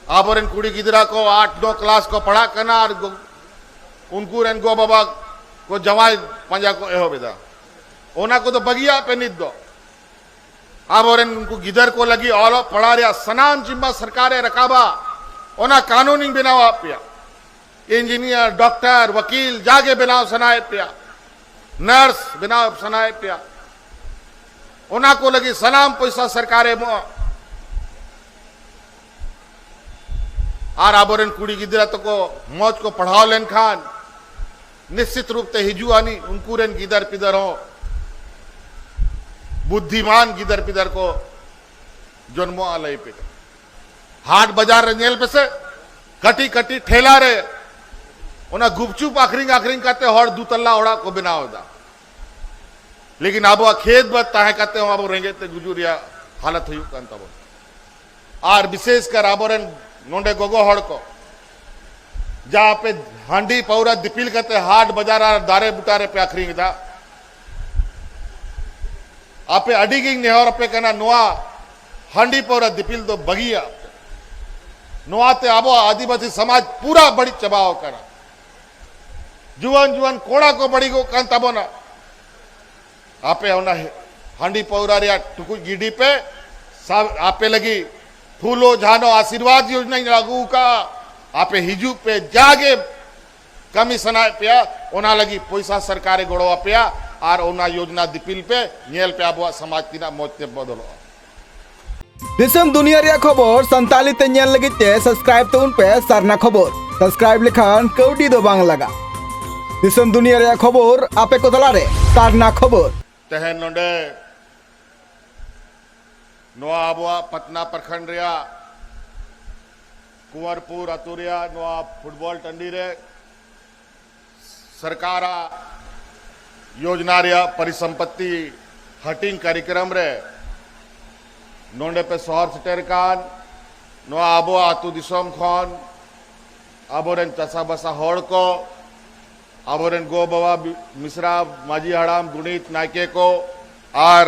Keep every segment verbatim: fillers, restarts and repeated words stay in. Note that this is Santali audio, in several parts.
ᱟᱵᱚᱨᱮᱱ ᱠᱩᱲᱤ ᱜᱤᱫᱽᱨᱟᱹ ᱠᱚ ᱟᱴ ᱱᱚ ᱠᱞᱟᱥ ᱠᱚ ᱯᱟᱲᱦᱟᱜ ᱠᱟᱱᱟ ᱟᱨ ᱜᱚ-, ᱩᱱᱠᱩ ᱨᱮᱱ ᱜᱚ ᱵᱟᱵᱟ ᱠᱚ ᱡᱟᱶᱟᱭ ᱯᱟᱸᱡᱟ ᱠᱚ ᱮᱦᱚᱵ ᱮᱫᱟ᱾ ᱚᱱᱟ ᱠᱚᱫᱚ ᱵᱟᱹᱜᱤᱭᱟᱜ ᱯᱮ ᱱᱤᱛ ᱫᱚ᱾ ᱟᱵᱚᱨᱮᱱ ᱩᱱᱠᱩ ᱜᱤᱫᱟᱹᱨ ᱠᱚ ᱞᱟᱹᱜᱤᱫ ᱚᱞᱚᱜ ᱯᱟᱲᱦᱟᱜ ᱨᱮᱭᱟᱜ ᱥᱟᱱᱟᱢ ᱡᱤᱢᱢᱟ ᱥᱚᱨᱠᱟᱨᱮ ᱨᱟᱠᱟᱵᱟ, ᱚᱱᱟ ᱠᱟᱹᱱᱩᱱᱤᱧ ᱵᱮᱱᱟᱣᱟᱫ ᱯᱮᱭᱟ᱾ ᱤᱧᱡᱤᱱᱤᱭᱟᱨ, ᱰᱚᱠᱴᱚᱨ, ᱣᱟᱹᱠᱤᱞ, ᱡᱟᱜᱮ ᱵᱮᱱᱟᱣ ᱥᱟᱱᱟᱭᱮᱫ ᱯᱮᱭᱟ, ᱱᱟᱨᱥ ᱵᱮᱱᱟᱣ ᱥᱟᱱᱟᱭᱮᱫ ᱯᱮᱭᱟ, ᱚᱱᱟ ᱠᱚ ᱞᱟᱹᱜᱤᱫ ᱥᱟᱱᱟᱢ ᱯᱚᱭᱥᱟ ᱥᱚᱨᱠᱟᱨᱮ ᱮᱢᱚᱜᱼᱟ᱾ ᱟᱨ ᱟᱵᱚᱨᱮᱱ ᱠᱩᱲᱤ ᱜᱤᱫᱽᱨᱟᱹ ᱛᱟᱠᱚ ᱢᱚᱡᱽ ᱠᱚ ᱯᱟᱲᱦᱟᱣ ᱞᱮᱱᱠᱷᱟᱱ ᱱᱤᱥᱪᱤᱛ ᱨᱩᱯ ᱛᱮ ᱦᱤᱡᱩᱜ ᱟᱹᱱᱤᱡ ᱩᱱᱠᱩ ᱨᱮᱱ ᱜᱤᱫᱟᱹᱨ ᱯᱤᱫᱟᱹᱨ ᱦᱚᱸ ᱵᱩᱫᱽᱫᱷᱤᱢᱟᱱ ᱜᱤᱫᱟᱹᱨ ᱯᱤᱫᱟᱹᱨ ᱠᱚ ᱡᱚᱱᱢᱚᱜᱼᱟ᱾ ᱞᱟᱹᱭ ᱯᱮ ᱠᱟᱱᱟ, ᱦᱟᱴ ᱵᱟᱡᱟᱨ ᱨᱮ ᱧᱮᱞ ᱯᱮᱥᱮ, ᱠᱟᱹᱴᱤᱡ ᱠᱟᱹᱴᱤᱡ ᱴᱷᱮᱞᱟ ᱨᱮ ᱚᱱᱟ ᱜᱩᱯᱪᱩᱯ ᱟᱠᱷᱨᱤᱧ ᱟᱠᱷᱨᱤᱧ ᱠᱟᱛᱮ ᱦᱚᱲ ᱫᱩ ᱛᱟᱞᱟ ᱚᱲᱟᱜ ᱠᱚ ᱵᱮᱱᱟᱣ ᱮᱫᱟ᱾ ᱞᱮᱠᱤᱱ ᱟᱵᱚᱣᱟᱜ ᱠᱷᱮᱛ ᱵᱟᱹᱫᱽ ᱛᱟᱦᱮᱸ ᱠᱟᱛᱮ ᱦᱚᱸ ᱟᱵᱚ ᱨᱮᱸᱜᱮᱡ ᱛᱮ ᱜᱩᱡᱩᱜ ᱨᱮᱭᱟᱜ ᱦᱟᱞᱚᱛ ᱦᱩᱭᱩᱜ ᱠᱟᱱ ᱛᱟᱵᱚᱱᱟ᱾ ᱟᱨ ᱵᱤᱥᱮᱥ ᱠᱟᱨ ᱟᱵᱚᱨᱮᱱ ᱱᱚᱰᱮ ᱜᱚᱜᱚ ᱦᱚᱲ ᱠᱚ, ᱡᱟ ᱟᱯᱮ ᱦᱟᱺᱰᱤ ᱯᱟᱹᱣᱨᱟ ᱫᱤᱯᱤᱞ ᱠᱟᱛᱮ ᱦᱟᱴ ᱵᱟᱡᱟᱨ ᱟᱨ ᱫᱟᱨᱮ ᱵᱩᱴᱟ ᱨᱮᱯᱮ ᱟᱠᱷᱨᱤᱧ ᱮᱫᱟ, ᱟᱯᱮ ᱟᱹᱰᱤ ᱜᱤᱧ ᱱᱮᱦᱚᱨ ᱟᱯᱮ ᱠᱟᱱᱟ, ᱱᱚᱣᱟ ᱦᱟᱺᱰᱤ ᱯᱟᱹᱣᱨᱟ ᱫᱤᱯᱤᱞ ᱫᱚ ᱵᱟᱹᱜᱤᱭᱟᱜ ᱯᱮ᱾ ᱱᱚᱣᱟᱛᱮ ᱟᱵᱚᱣᱟᱜ ᱟᱹᱫᱤᱵᱟᱹᱥᱤ ᱥᱚᱢᱟᱡᱽ ᱯᱩᱨᱟ ᱵᱟᱹᱲᱤᱡ ᱪᱟᱵᱟᱣ ᱟᱠᱟᱱᱟ᱾ ᱡᱩᱣᱟᱹᱱ ᱡᱩᱣᱟᱹᱱ ᱠᱚᱲᱟ ᱠᱚ ᱵᱟᱹᱲᱤᱡᱚᱜ ᱠᱟᱱ ᱛᱟᱵᱚᱱᱟ᱾ ᱟᱯᱮ ᱚᱱᱟ ᱦᱟᱺᱰᱤ ᱯᱟᱹᱣᱨᱟ ᱨᱮᱭᱟᱜ ᱴᱩᱠᱩᱡ ᱜᱤᱰᱤ ᱯᱮ᱾ ᱥᱟ-, ᱟᱯᱮ ᱞᱟᱹᱜᱤᱫ ᱯᱷᱩᱞᱳ ᱡᱷᱟᱱᱳ ᱟᱥᱤᱨᱵᱟᱫᱽ ᱭᱳᱡᱱᱟᱧ ᱞᱟᱹᱜᱩ ᱟᱠᱟᱫᱼᱟ᱾ ᱟᱯᱮ ᱦᱤᱡᱩᱜ ᱯᱮ, ᱡᱟᱜᱮ ᱠᱟᱹᱢᱤ ᱥᱟᱱᱟᱭᱮᱫ ᱯᱮᱭᱟ, ᱚᱱᱟ ᱞᱟᱹᱜᱤᱫ ᱯᱚᱭᱥᱟ ᱥᱚᱨᱠᱟᱨᱮ ᱜᱚᱲᱚ ᱟᱯᱮᱭᱟ ᱟᱨ ᱚᱱᱟ ᱭᱳᱡᱽᱱᱟ ᱫᱤᱯᱤᱞ ᱯᱮ, ᱧᱮᱞ ᱯᱮ ᱟᱵᱚᱣᱟᱜ ᱥᱚᱢᱟᱡᱽ ᱛᱤᱱᱟᱹᱜ ᱢᱚᱡᱽ ᱛᱮ ᱵᱚᱫᱚᱞᱚᱜᱼᱟ᱾ ᱫᱤᱥᱚᱢ ᱫᱩᱱᱤᱭᱟᱹ ᱨᱮᱭᱟᱜ ᱠᱷᱚᱵᱚᱨ ᱥᱟᱱᱛᱟᱲᱤ ᱛᱮ ᱧᱮᱞ ᱞᱟᱹᱜᱤᱫ ᱛᱮ subscribe ᱛᱟᱵᱚᱱ ᱯᱮ ᱥᱟᱨᱱᱟ ᱠᱷᱚᱵᱚᱨ᱾ Subscribe ᱞᱮᱠᱷᱟᱱ ᱠᱟᱹᱣᱰᱤ ᱫᱚ ᱵᱟᱝ ᱞᱟᱜᱟᱜᱼᱟ᱾ ᱫᱤᱥᱚᱢ ᱫᱩᱱᱤᱭᱟᱹ ᱨᱮᱭᱟᱜ ᱠᱷᱚᱵᱚᱨ ᱟᱯᱮ ᱠᱚ ᱛᱟᱞᱟᱨᱮ ᱥᱟᱨᱱᱟ ᱠᱷᱚᱵᱚᱨ᱾ ᱛᱮᱦᱮᱧ ᱱᱚᱰᱮ ᱱᱚᱣᱟ ᱟᱵᱚᱣᱟᱜ ᱯᱟᱴᱱᱟ ᱯᱨᱚᱠᱷᱚᱸᱰ ᱨᱮᱭᱟᱜ ᱠᱩᱸᱣᱟᱨᱯᱩᱨ ᱟᱛᱳ ᱨᱮᱭᱟᱜ ᱱᱚᱣᱟ ᱯᱷᱩᱴᱵᱚᱞ ᱴᱟᱺᱰᱤ ᱨᱮ ᱥᱚᱨᱠᱟᱨᱟᱜ ᱭᱳᱡᱽᱱᱟ ᱨᱮᱭᱟᱜ ᱯᱚᱨᱤᱥᱚᱢᱯᱚᱛᱛᱤ ᱦᱟᱹᱴᱤᱧ ᱠᱟᱨᱭᱚᱠᱨᱚᱢ ᱨᱮ ᱱᱚᱰᱮ ᱯᱮ ᱥᱚᱦᱚᱨ ᱥᱮᱴᱮᱨ ᱠᱟᱱ ᱱᱚᱣᱟ ᱟᱵᱚ ᱟᱹᱛᱩ ᱫᱤᱥᱚᱢ ᱠᱷᱚᱱ ᱟᱵᱚᱨᱮᱱ ᱪᱟᱥᱟᱵᱟᱥᱟ ᱦᱚᱲ ᱠᱚ, ᱟᱵᱚᱨᱮᱱ ᱜᱚ ᱵᱟᱵᱟ, ᱵᱤ-, ᱢᱤᱥᱨᱟ, ᱢᱟᱹᱡᱷᱤ ᱦᱟᱲᱟᱢ, ᱜᱩᱱᱤᱛ, ᱱᱟᱭᱠᱮ ᱠᱚ, ᱟᱨ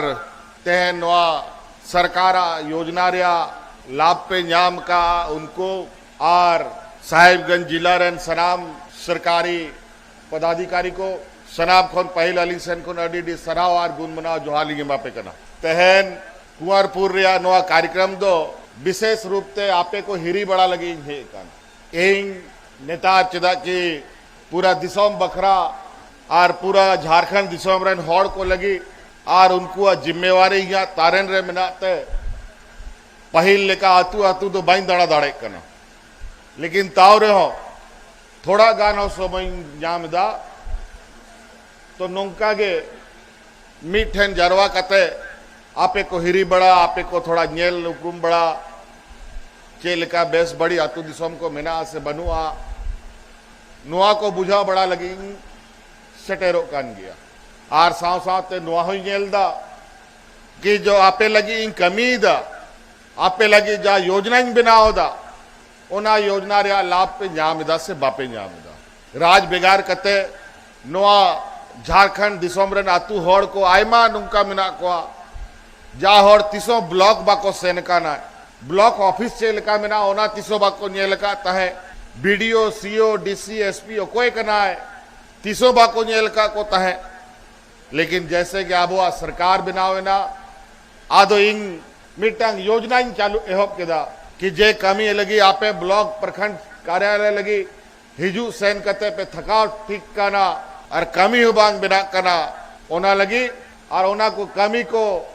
ᱛᱮᱦᱮᱧ ᱱᱚᱣᱟ ᱥᱚᱨᱠᱟᱨᱟᱜ ᱭᱳᱡᱽᱱᱟ ᱨᱮᱭᱟᱜ ᱞᱟᱵᱷ ᱯᱮ ᱧᱟᱢ ᱠᱟᱜᱼᱟ, ᱩᱱᱠᱩ ᱟᱨ ᱥᱟᱦᱮᱵᱽᱜᱚᱸᱡᱽ ᱡᱤᱞᱟ ᱨᱮᱱ ᱥᱟᱱᱟᱢ ᱥᱚᱨᱠᱟᱨᱤ ᱯᱚᱫᱟᱫᱷᱤᱠᱟᱨᱤ ᱠᱚ, ᱥᱟᱱᱟᱢ ᱠᱷᱚᱱ ᱯᱟᱹᱦᱤᱞ ᱟᱹᱞᱤᱧ ᱥᱮᱱ ᱠᱷᱚᱱ ᱟᱹᱰᱤ ᱟᱹᱰᱤ ᱥᱟᱨᱦᱟᱣ ᱟᱨ ᱜᱩᱱ ᱢᱟᱱᱟᱣ ᱡᱚᱦᱟᱨ ᱞᱤᱧ ᱮᱢᱟ ᱯᱮ ᱠᱟᱱᱟ᱾ ᱛᱮᱦᱮᱧ ᱠᱩᱸᱣᱟᱨᱯᱩᱨ ᱨᱮᱭᱟᱜ ᱱᱚᱣᱟ ᱠᱟᱨᱭᱚᱠᱨᱚᱢ ᱫᱚ ᱵᱤᱥᱮᱥ ᱨᱩᱯ ᱛᱮ ᱟᱯᱮ ᱠᱚ ᱦᱤᱨᱤ ᱵᱟᱲᱟ ᱞᱟᱹᱜᱤᱫ ᱤᱧ ᱦᱮᱡ ᱟᱠᱟᱱ᱾ ᱤᱧ ᱱᱮᱛᱟᱨ, ᱪᱮᱫᱟᱜ ᱠᱤ ᱯᱩᱨᱟ ᱫᱤᱥᱚᱢ ᱵᱟᱠᱷᱨᱟ ᱟᱨ ᱯᱩᱨᱟ ᱡᱷᱟᱨᱠᱷᱚᱸᱰ ᱫᱤᱥᱚᱢ ᱨᱮᱱ ᱦᱚᱲ ᱠᱚ ᱞᱟᱹᱜᱤᱫ ᱟᱨ ᱩᱱᱠᱩᱣᱟᱜ ᱡᱤᱢᱢᱮᱣᱟᱨᱤ ᱤᱧᱟᱹᱜ ᱛᱟᱨᱮᱱ ᱨᱮ ᱢᱮᱱᱟᱜ ᱛᱮ, ᱯᱟᱹᱦᱤᱞ ᱞᱮᱠᱟ ᱟᱹᱛᱩ ᱟᱹᱛᱩ ᱫᱚ ᱵᱟᱹᱧ ᱫᱟᱬᱟ ᱫᱟᱲᱮᱭᱟᱜ ᱠᱟᱱᱟ᱾ ᱞᱮᱠᱤᱱ ᱛᱟᱣ ᱨᱮᱦᱚᱸ ᱛᱷᱚᱲᱟ ᱜᱟᱱ ᱦᱚᱸ ᱥᱚᱢᱚᱭᱤᱧ ᱧᱟᱢ ᱮᱫᱟ, ᱛᱚ ᱱᱚᱝᱠᱟ ᱜᱮ ᱢᱤᱫ ᱴᱷᱮᱱ ᱡᱟᱨᱣᱟ ᱠᱟᱛᱮ ᱟᱯᱮ ᱠᱚ ᱦᱤᱨᱤ ᱵᱟᱲᱟ, ᱟᱯᱮ ᱠᱚ ᱛᱷᱚᱲᱟ ᱧᱮᱞ ᱩᱯᱨᱩᱢ ᱵᱟᱲᱟ, ᱪᱮᱫ ᱞᱮᱠᱟ ᱵᱮᱥ ᱵᱟᱹᱲᱤᱡ ᱟᱹᱛᱩ ᱫᱤᱥᱚᱢ ᱠᱚ ᱢᱮᱱᱟᱜᱼᱟ ᱥᱮ ᱵᱟᱹᱱᱩᱜᱼᱟ, ᱱᱚᱣᱟ ᱠᱚ ᱵᱩᱡᱷᱟᱹᱣ ᱵᱟᱲᱟ ᱞᱟᱹᱜᱤᱫ ᱤᱧ ᱥᱮᱴᱮᱨᱚᱜ ᱠᱟᱱ ᱜᱮᱭᱟ᱾ ᱟᱨ ᱥᱟᱶ ᱥᱟᱶᱛᱮ ᱱᱚᱣᱟ ᱦᱚᱸᱧ ᱧᱮᱞ ᱮᱫᱟ ᱠᱤ ᱡᱚ ᱟᱯᱮ ᱞᱟᱹᱜᱤᱫ ᱤᱧ ᱠᱟᱹᱢᱤᱭᱮᱫᱟ, ᱟᱯᱮ ᱞᱟᱹᱜᱤᱫ ᱡᱟ ᱭᱳᱡᱽᱱᱟᱧ ᱵᱮᱱᱟᱣ ᱮᱫᱟ, ᱚᱱᱟ ᱭᱳᱡᱽᱱᱟ ᱨᱮᱭᱟᱜ ᱞᱟᱵᱷ ᱯᱮ ᱧᱟᱢ ᱮᱫᱟ ᱥᱮ ᱵᱟᱯᱮ ᱧᱟᱢ ᱮᱫᱟ? ᱨᱟᱡᱽ ᱵᱷᱮᱜᱟᱨ ᱠᱟᱛᱮ ᱱᱚᱣᱟ ᱡᱷᱟᱲᱠᱷᱚᱸᱰ ᱫᱤᱥᱚᱢ ᱨᱮᱱ ᱟᱹᱛᱩ ᱦᱚᱲ ᱠᱚ ᱟᱭᱢᱟ ᱱᱚᱝᱠᱟ ᱢᱮᱱᱟᱜ ᱠᱚᱣᱟ, ᱡᱟ ᱦᱚᱲ ᱛᱤᱥ ᱦᱚᱸ ᱵᱞᱚᱠ ᱵᱟᱠᱚ ᱥᱮᱱ ᱟᱠᱟᱱᱟ, ᱵᱞᱚᱠ ᱚᱯᱷᱤᱥ ᱪᱮᱫ ᱞᱮᱠᱟ ᱢᱮᱱᱟᱜᱼᱟ ᱚᱱᱟ ᱛᱤᱥ ᱦᱚᱸ ᱵᱟᱠᱚ ᱧᱮᱞ ᱟᱠᱟᱫ ᱛᱟᱦᱮᱸᱫ, ᱵᱤ ᱰᱤ ᱳ, ᱥᱤ ᱳ, ᱰᱤ ᱥᱤ, ᱮᱥ ᱯᱤ ᱚᱠᱚᱭ ᱠᱟᱱᱟᱭ ᱛᱤᱥ ᱦᱚᱸ ᱵᱟᱠᱚ ᱧᱮᱞ ᱟᱠᱟᱫ ᱠᱚ ᱛᱟᱦᱮᱸᱫ᱾ ᱞᱮᱠᱤᱱ ᱡᱮᱭᱥᱮ ᱜᱮ ᱟᱵᱚᱣᱟᱜ ᱥᱚᱨᱠᱟᱨ ᱵᱮᱱᱟᱣ ᱮᱱᱟ, ᱟᱫᱚ ᱤᱧ ᱢᱤᱫᱴᱟᱝ ᱭᱳᱡᱽᱱᱟᱧ ᱪᱟᱞᱩ ᱮᱦᱚᱵ ᱠᱮᱫᱟ ᱠᱤ ᱡᱮ ᱠᱟᱹᱢᱤ ᱞᱟᱹᱜᱤᱫ ᱟᱯᱮ ᱵᱞᱚᱠ ᱯᱨᱚᱠᱷᱚᱸᱰ ᱠᱟᱨᱭᱟᱞᱚᱭ ᱞᱟᱹᱜᱤᱫ ᱦᱤᱡᱩᱜ ᱥᱮᱱ ᱠᱟᱛᱮ ᱯᱮ ᱛᱷᱟᱠᱟᱣ ᱴᱷᱤᱠ ᱠᱟᱱᱟ ᱟᱨ ᱠᱟᱹᱢᱤ ᱦᱚᱸ ᱵᱟᱝ ᱵᱮᱱᱟᱜ ᱠᱟᱱᱟ, ᱚᱱᱟ ᱞᱟᱹᱜᱤᱫ ᱟᱨ ᱚᱱᱟ ᱠᱚ ᱠᱟᱹᱢᱤ ᱠᱚ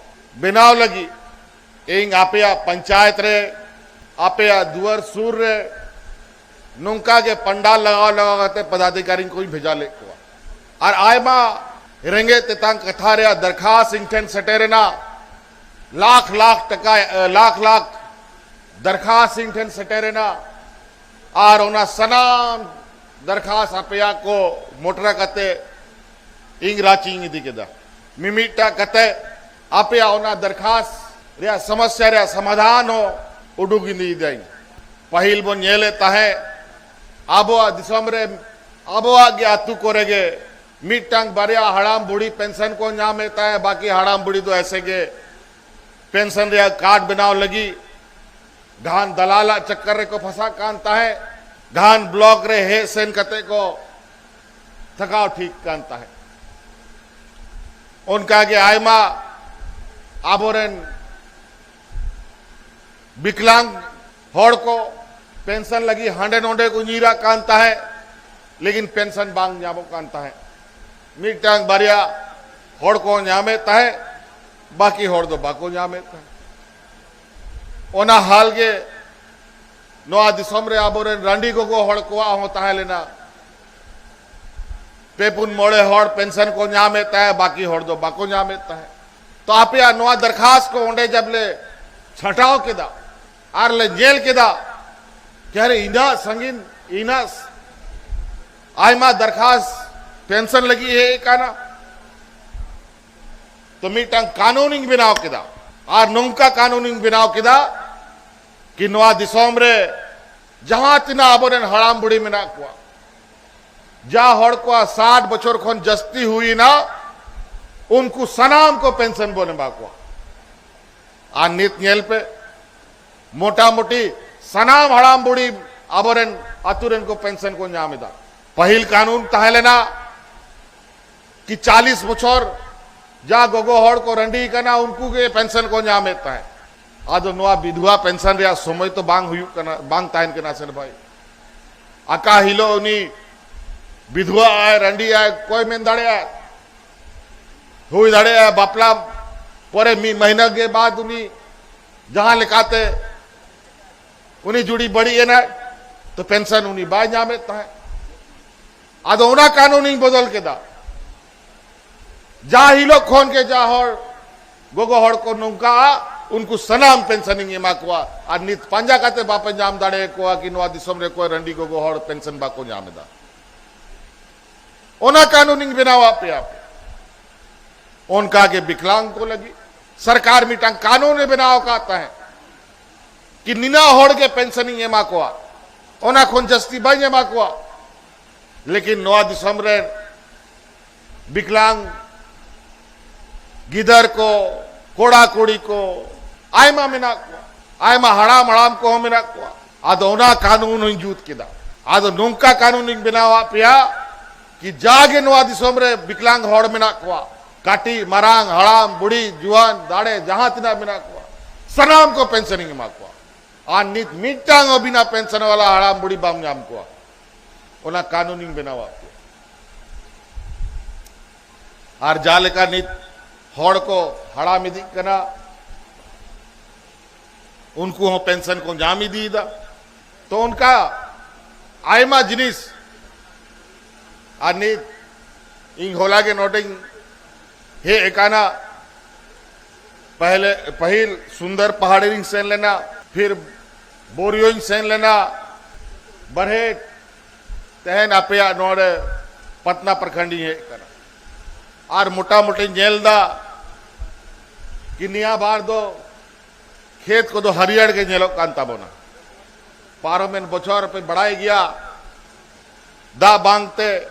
ᱵᱮᱱᱟᱣ ᱞᱟᱹᱜᱤᱫ ᱤᱧ ᱟᱯᱮᱭᱟᱜ ᱯᱚᱧᱪᱟᱭᱮᱛ ᱨᱮ, ᱟᱯᱮᱭᱟᱜ ᱫᱩᱣᱟᱹᱨ ᱥᱩᱨ ᱨᱮ ᱱᱚᱝᱠᱟ ᱜᱮ ᱯᱟᱱᱰᱟᱞ ᱞᱟᱜᱟᱣ ᱞᱟᱜᱟᱣ ᱠᱟᱛᱮ ᱯᱚᱫᱟᱫᱷᱤᱠᱟᱨᱤ ᱠᱚᱧ ᱵᱷᱮᱡᱟ ᱞᱮᱫ ᱠᱚᱣᱟ᱾ ᱟᱨ ᱟᱭᱢᱟ ᱨᱮᱸᱜᱮᱡ ᱛᱮᱛᱟᱝ ᱠᱟᱛᱷᱟ ᱨᱮᱭᱟᱜ ᱫᱟᱨᱠᱷᱟᱥ ᱤᱧ ᱴᱷᱮᱱ ᱥᱮᱴᱮᱨᱮᱱᱟ, ᱞᱟᱠᱷ ᱞᱟᱠᱷ ᱴᱟᱠᱟ, ᱮ, ᱞᱟᱠᱷ ᱞᱟᱠᱷ ᱫᱟᱨᱠᱷᱟᱥ ᱤᱧ ᱴᱷᱮᱱ ᱥᱮᱴᱮᱨᱮᱱᱟ᱾ ᱟᱨ ᱚᱱᱟ ᱥᱟᱱᱟᱢ ᱫᱟᱨᱠᱷᱟᱥ ᱟᱯᱮᱭᱟᱜ ᱠᱚ ᱢᱚᱴᱨᱟ ᱠᱟᱛᱮ ᱤᱧ ᱨᱟᱸᱪᱤᱧ ᱤᱫᱤ ᱠᱮᱫᱟ᱾ ᱢᱤᱢᱤᱫᱴᱟᱜ ᱠᱟᱛᱮ ᱟᱯᱮᱭᱟᱜ ᱚᱱᱟ ᱫᱟᱨᱠᱷᱟᱥ ᱨᱮᱭᱟᱜ ᱥᱚᱢᱚᱥᱭᱟ ᱨᱮᱭᱟᱜ ᱥᱚᱢᱟᱫᱷᱟᱱ ᱦᱚᱸ ᱩᱰᱩᱠ ᱤᱫᱤᱭᱮᱫᱟᱹᱧ᱾ ᱯᱟᱹᱦᱤᱞ ᱵᱚᱱ ᱧᱮᱞᱮᱫ ᱛᱟᱦᱮᱸᱫ ᱟᱵᱚᱣᱟᱜ ᱫᱤᱥᱚᱢ ᱨᱮ, ᱟᱵᱚᱣᱟᱜ ᱜᱮ ᱟᱹᱛᱩ ᱠᱚᱨᱮ ᱜᱮ ᱢᱤᱫᱴᱟᱝ ᱵᱟᱨᱭᱟ ᱦᱟᱲᱟᱢ ᱵᱩᱲᱦᱤ ᱯᱮᱱᱥᱚᱱ ᱠᱚ ᱧᱟᱢᱮᱫ ᱛᱟᱦᱮᱸᱫ, ᱵᱟᱹᱠᱤ ᱦᱟᱲᱟᱢ ᱵᱩᱲᱦᱤ ᱫᱚ ᱮᱥᱮ ᱜᱮ ᱯᱮᱱᱥᱚᱱ ᱨᱮᱭᱟᱜ ᱠᱟᱨᱰ ᱵᱮᱱᱟᱣ ᱞᱟᱹᱜᱤᱫ ᱜᱟᱦᱟᱱ ᱫᱟᱞᱟᱞᱟᱜ ᱪᱟᱠᱠᱟᱨ ᱨᱮᱠᱚ ᱯᱷᱟᱸᱥᱟᱜ ᱠᱟᱱ ᱛᱟᱦᱮᱸᱫ, ᱜᱟᱦᱟᱱ ᱵᱞᱚᱠ ᱨᱮ ᱦᱮᱡ ᱥᱮᱱ ᱠᱟᱛᱮ ᱠᱚ ᱛᱷᱟᱠᱟᱣ ᱴᱷᱤᱠ ᱠᱟᱱ ᱛᱟᱦᱮᱸᱫ᱾ ᱚᱱᱠᱟᱜᱮ ᱟᱭᱢᱟ ᱟᱵᱚᱨᱮᱱ ᱵᱤᱠᱞᱟᱝ ᱦᱚᱲ ᱠᱚ ᱯᱮᱱᱥᱚᱱ ᱞᱟᱹᱜᱤᱫ ᱦᱟᱸᱰᱮ ᱱᱚᱰᱮ ᱠᱚ ᱧᱤᱨᱟᱜ ᱠᱟᱱ ᱛᱟᱦᱮᱸᱫ, ᱞᱮᱠᱤᱱ ᱯᱮᱱᱥᱚᱱ ᱵᱟᱝ ᱧᱟᱢᱚᱜ ᱠᱟᱱ ᱛᱟᱦᱮᱸᱫ᱾ ᱢᱤᱫᱴᱟᱝ ᱵᱟᱨᱭᱟ ᱦᱚᱲ ᱠᱚ ᱧᱟᱢᱮᱫ ᱛᱟᱦᱮᱸᱫ, ᱵᱟᱹᱠᱤ ᱦᱚᱲ ᱫᱚ ᱵᱟᱠᱚ ᱧᱟᱢᱮᱫ ᱛᱟᱦᱮᱸᱫ᱾ ᱚᱱᱟ ᱦᱟᱞ ᱜᱮ ᱱᱚᱣᱟ ᱫᱤᱥᱚᱢ ᱨᱮ ᱟᱵᱚᱨᱮᱱ ᱨᱟᱺᱰᱤ ᱜᱚᱜᱚ ᱦᱚᱲ ᱠᱚᱣᱟᱜ ᱦᱚᱸ ᱛᱟᱦᱮᱸ ᱞᱮᱱᱟ᱾ ᱯᱮ ᱯᱩᱱ ᱢᱚᱬᱮ ᱦᱚᱲ ᱯᱮᱱᱥᱚᱱ ᱠᱚ ᱧᱟᱢᱮᱫ ᱛᱟᱦᱮᱸᱫ, ᱵᱟᱹᱠᱤ ᱦᱚᱲ ᱫᱚ ᱵᱟᱠᱚ ᱧᱟᱢᱮᱫ ᱛᱟᱦᱮᱸᱫ᱾ ᱛᱚ ᱟᱯᱮᱭᱟᱜ ᱱᱚᱣᱟ ᱫᱟᱨᱠᱷᱟᱥ ᱠᱚ ᱚᱸᱰᱮ ᱡᱟᱵ ᱞᱮ ᱪᱷᱟᱴᱟᱣ ᱠᱮᱫᱟ ᱟᱨ ᱞᱮ ᱧᱮᱞ ᱠᱮᱫᱟ, ᱠᱮ ᱟᱨᱮ ᱤᱱᱟᱹᱜ ᱥᱟᱺᱜᱤᱧ, ᱤᱱᱟᱹᱜ ᱟᱭᱢᱟ ᱫᱟᱨᱠᱷᱟᱥ ᱯᱮᱱᱥᱚᱱ ᱞᱟᱹᱜᱤᱫ ᱦᱮᱡ ᱟᱠᱟᱱᱟ, ᱛᱚ ᱢᱤᱫᱴᱟᱝ ᱠᱟᱹᱱᱩᱱᱤᱧ ᱵᱮᱱᱟᱣ ᱠᱮᱫᱟ᱾ ᱟᱨ ᱱᱚᱝᱠᱟ ᱠᱟᱹᱱᱩᱱᱤᱧ ᱵᱮᱱᱟᱣ ᱠᱮᱫᱟ ᱠᱤ ᱱᱚᱣᱟ ᱫᱤᱥᱚᱢ ᱨᱮ ᱡᱟᱦᱟᱸ ᱛᱤᱱᱟᱹᱜ ᱟᱵᱚᱨᱮᱱ ᱦᱟᱲᱟᱢ ᱵᱩᱲᱦᱤ ᱢᱮᱱᱟᱜ ᱠᱚᱣᱟ, ᱡᱟ ᱦᱚᱲ ᱠᱚᱣᱟᱜ ᱥᱟᱴ ᱵᱚᱪᱷᱚᱨ ᱠᱷᱚᱱ ᱡᱟᱹᱥᱛᱤ ᱦᱩᱭᱮᱱᱟ, ᱩᱱᱠᱩ ᱥᱟᱱᱟᱢ ᱠᱚ ᱯᱮᱱᱥᱚᱱ ᱵᱚᱱ ᱮᱢᱟ ᱠᱚᱣᱟ᱾ ᱟᱨ ᱱᱤᱛ ᱧᱮᱞ ᱯᱮ, ᱢᱚᱴᱟᱢᱩᱴᱤ ᱥᱟᱱᱟᱢ ᱦᱟᱲᱟᱢ ᱵᱩᱲᱦᱤ ᱟᱵᱚᱨᱮᱱ ᱟᱛᱳ ᱨᱮᱱ ᱠᱚ ᱯᱮᱱᱥᱚᱱ ᱠᱚ ᱧᱟᱢ ᱮᱫᱟ᱾ ᱯᱟᱹᱦᱤᱞ ᱠᱟᱹᱱᱩᱱ ᱛᱟᱦᱮᱸ ᱞᱮᱱᱟ ᱠᱤ ᱪᱟᱞᱤᱥ ᱵᱚᱪᱷᱚᱨ ᱡᱟ ᱜᱚᱜᱚ ᱦᱚᱲ ᱠᱚ ᱨᱟᱺᱰᱤ ᱠᱟᱱᱟ, ᱩᱱᱠᱩ ᱜᱮ ᱯᱮᱱᱥᱚᱱ ᱠᱚ ᱧᱟᱢᱮᱫ ᱛᱟᱦᱮᱸᱫ᱾ ᱟᱫᱚ ᱱᱚᱣᱟ ᱵᱤᱫᱷᱣᱟ ᱯᱮᱱᱥᱚᱱ ᱨᱮᱭᱟᱜ ᱥᱚᱢᱚᱭ ᱛᱚ ᱵᱟᱝ ᱦᱩᱭᱩᱜ ᱠᱟᱱᱟ, ᱵᱟᱝ ᱛᱟᱦᱮᱱ ᱠᱟᱱᱟ ᱥᱮ ᱵᱷᱟᱭ? ᱟᱠᱟ ᱦᱤᱞᱳᱜ ᱩᱱᱤ ᱵᱤᱫᱷᱣᱟ ᱟᱭ, ᱨᱟᱺᱰᱤ ᱟᱭ, ᱚᱠᱚᱭ ᱢᱮᱱ ᱫᱟᱲᱮᱭᱟᱜᱼᱟ? ᱦᱩᱭ ᱫᱟᱲᱮᱭᱟᱜᱼᱟ ᱵᱟᱯᱞᱟ ᱯᱚᱨᱮ ᱢᱤᱫ ᱢᱟᱹᱦᱤᱱᱟᱹ ᱜᱮ ᱵᱟᱫ ᱩᱱᱤ ᱡᱟᱦᱟᱸ ᱞᱮᱠᱟᱛᱮ ᱩᱱᱤ ᱡᱩᱲᱤ ᱵᱟᱹᱲᱤᱡ ᱮᱱᱟᱭ, ᱛᱚ ᱯᱮᱱᱥᱚᱱ ᱩᱱᱤ ᱵᱟᱭ ᱧᱟᱢᱮᱫ ᱛᱟᱦᱮᱸᱫ᱾ ᱟᱫᱚ ᱚᱱᱟ ᱠᱟᱹᱱᱩᱱᱤᱧ ᱵᱚᱫᱚᱞ ᱠᱮᱫᱟ᱾ ᱡᱟ ᱦᱤᱞᱳᱜ ᱠᱷᱚᱱ ᱜᱮ ᱡᱟ ᱦᱚᱲ, ᱜᱚᱜᱚ ᱦᱚᱲ ᱠᱚ ᱱᱚᱝᱠᱟᱜᱼᱟ, ᱩᱱᱠᱩ ᱥᱟᱱᱟᱢ ᱯᱮᱱᱥᱚᱱᱤᱧ ᱮᱢᱟ ᱠᱚᱣᱟ᱾ ᱟᱨ ᱱᱤᱛ ᱯᱟᱸᱡᱟ ᱠᱟᱛᱮ ᱵᱟᱯᱮ ᱧᱟᱢ ᱫᱟᱲᱮᱭᱟᱠᱚᱣᱟ ᱠᱤ ᱱᱚᱣᱟ ᱫᱤᱥᱚᱢ ᱨᱮ ᱚᱠᱚᱭ ᱨᱟᱺᱰᱤ ᱜᱚᱜᱚ ᱦᱚᱲ ᱯᱮᱱᱥᱚᱱ ᱵᱟᱠᱚ ᱧᱟᱢ ᱮᱫᱟ᱾ ᱚᱱᱟ ᱠᱟᱹᱱᱩᱱᱤᱧ ᱵᱮᱱᱟᱣᱟᱫ ᱯᱮᱭᱟ᱾ ᱚᱱᱠᱟ ᱜᱮ ᱵᱤᱠᱞᱟᱝ ᱠᱚ ᱞᱟᱹᱜᱤᱫ ᱥᱚᱨᱠᱟᱨ ᱢᱤᱫᱴᱟᱝ ᱠᱟᱹᱱᱩᱱ ᱮ ᱵᱮᱱᱟᱣ ᱟᱠᱟᱫ ᱛᱟᱦᱮᱸᱫ ᱠᱤ ᱱᱤᱱᱟᱹᱜ ᱦᱚᱲ ᱜᱮ ᱯᱮᱱᱥᱚᱱᱤᱧ ᱮᱢᱟ ᱠᱚᱣᱟ, ᱚᱱᱟ ᱠᱷᱚᱱ ᱡᱟᱹᱥᱛᱤ ᱵᱟᱹᱧ ᱮᱢᱟ ᱠᱚᱣᱟ᱾ ᱞᱮᱠᱤᱱ ᱱᱚᱣᱟ ᱫᱤᱥᱚᱢ ᱨᱮᱱ ᱵᱤᱠᱞᱟᱝ ᱜᱤᱫᱟᱹᱨ ᱠᱚ, ᱠᱚᱲᱟ ᱠᱩᱲᱤ ᱠᱚ ᱟᱭᱢᱟ ᱢᱮᱱᱟᱜ ᱠᱚᱣᱟ᱾ ᱟᱭᱢᱟ ᱦᱟᱲᱟᱢ ᱦᱟᱲᱟᱢ ᱠᱚᱦᱚᱸ ᱢᱮᱱᱟᱜ ᱠᱚᱣᱟ᱾ ᱟᱫᱚ ᱚᱱᱟ ᱠᱟᱹᱱᱩᱱ ᱦᱚᱧ ᱡᱩᱛ ᱠᱮᱫᱟ᱾ ᱟᱫᱚ ᱱᱚᱝᱠᱟ ᱠᱟᱹᱱᱩᱱᱤᱧ ᱵᱮᱱᱟᱣᱟᱫ ᱯᱮᱭᱟ ᱠᱤ ᱡᱟᱜᱮ ᱱᱚᱣᱟ ᱫᱤᱥᱚᱢ ᱨᱮ ᱵᱤᱠᱞᱟᱝ ᱦᱚᱲ ᱢᱮᱱᱟᱜ ᱠᱚᱣᱟ, ᱠᱟᱹᱴᱤᱡ ᱢᱟᱨᱟᱝ, ᱦᱟᱲᱟᱢ ᱵᱩᱲᱦᱤ, ᱡᱩᱣᱟᱹᱱ ᱫᱟᱲᱮ, ᱡᱟᱦᱟᱸ ᱛᱤᱱᱟᱹᱜ ᱢᱮᱱᱟᱜ ᱠᱚᱣᱟ, ᱥᱟᱱᱟᱢ ᱠᱚ ᱯᱮᱱᱥᱚᱱᱤᱧ ᱮᱢᱟ ᱠᱚᱣᱟ᱾ ᱟᱨ ᱱᱤᱛ ᱢᱤᱫᱴᱟᱝ ᱦᱚᱸ ᱵᱤᱱᱟ ᱯᱮᱱᱥᱚᱱ ᱣᱟᱞᱟ ᱦᱟᱲᱟᱢ ᱵᱩᱲᱦᱤ ᱵᱟᱢ ᱧᱟᱢ ᱠᱚᱣᱟ᱾ ᱚᱱᱟ ᱠᱟᱹᱱᱩᱱᱤᱧ ᱵᱮᱱᱟᱣᱟᱫ ᱯᱮᱭᱟ᱾ ᱟᱨ ᱡᱟᱦᱟᱸ ᱞᱮᱠᱟ ᱱᱤᱛ ᱦᱚᱲ ᱠᱚ ᱦᱟᱲᱟᱢ ᱤᱫᱤᱜ ᱠᱟᱱᱟ, ᱩᱱᱠᱩ ᱦᱚᱸ ᱯᱮᱱᱥᱚᱱ ᱠᱚ ᱧᱟᱢ ᱤᱫᱤᱭᱮᱫᱟ᱾ ᱛᱚ ᱚᱱᱠᱟ ᱟᱭᱢᱟ ᱡᱤᱱᱤᱥ᱾ ᱟᱨ ᱱᱤᱛ ᱤᱧ ᱦᱚᱞᱟ ᱜᱮ ᱱᱚᱰᱮᱧ ᱦᱮᱡ ᱟᱠᱟᱱᱟ᱾ ᱯᱟᱦᱞᱮ ᱯᱟᱹᱦᱤᱞ ᱥᱩᱱᱫᱚᱨ ᱯᱟᱦᱟᱲᱤ ᱨᱤᱧ ᱥᱮᱱ ᱞᱮᱱᱟ, ᱯᱷᱤᱨ ᱵᱳᱨᱤᱭᱳᱧ ᱥᱮᱱ ᱞᱮᱱᱟ, ᱵᱟᱨᱦᱮᱴ, ᱛᱮᱦᱮᱧ ᱟᱯᱮᱭᱟᱜ ᱱᱚᱰᱮ ᱯᱟᱴᱱᱟ ᱯᱨᱚᱠᱷᱚᱸᱰᱤᱧ ᱦᱮᱡ ᱟᱠᱟᱱᱟ᱾ ᱟᱨ ᱢᱚᱴᱟᱢᱩᱴᱤᱧ ᱧᱮᱞ ᱮᱫᱟ ᱠᱤ ᱱᱤᱭᱟᱹ ᱵᱟᱨ ᱫᱚ ᱠᱷᱮᱛ ᱠᱚᱫᱚ ᱦᱟᱹᱨᱭᱟᱹᱲ ᱜᱮ ᱧᱮᱞᱚᱜ ᱠᱟᱱ ᱛᱟᱵᱚᱱᱟ᱾ ᱯᱟᱨᱚᱢᱮᱱ ᱵᱚᱪᱷᱚᱨ ᱯᱮ ᱵᱟᱲᱟᱭ ᱜᱮᱭᱟ, ᱫᱟᱜ ᱵᱟᱝᱛᱮ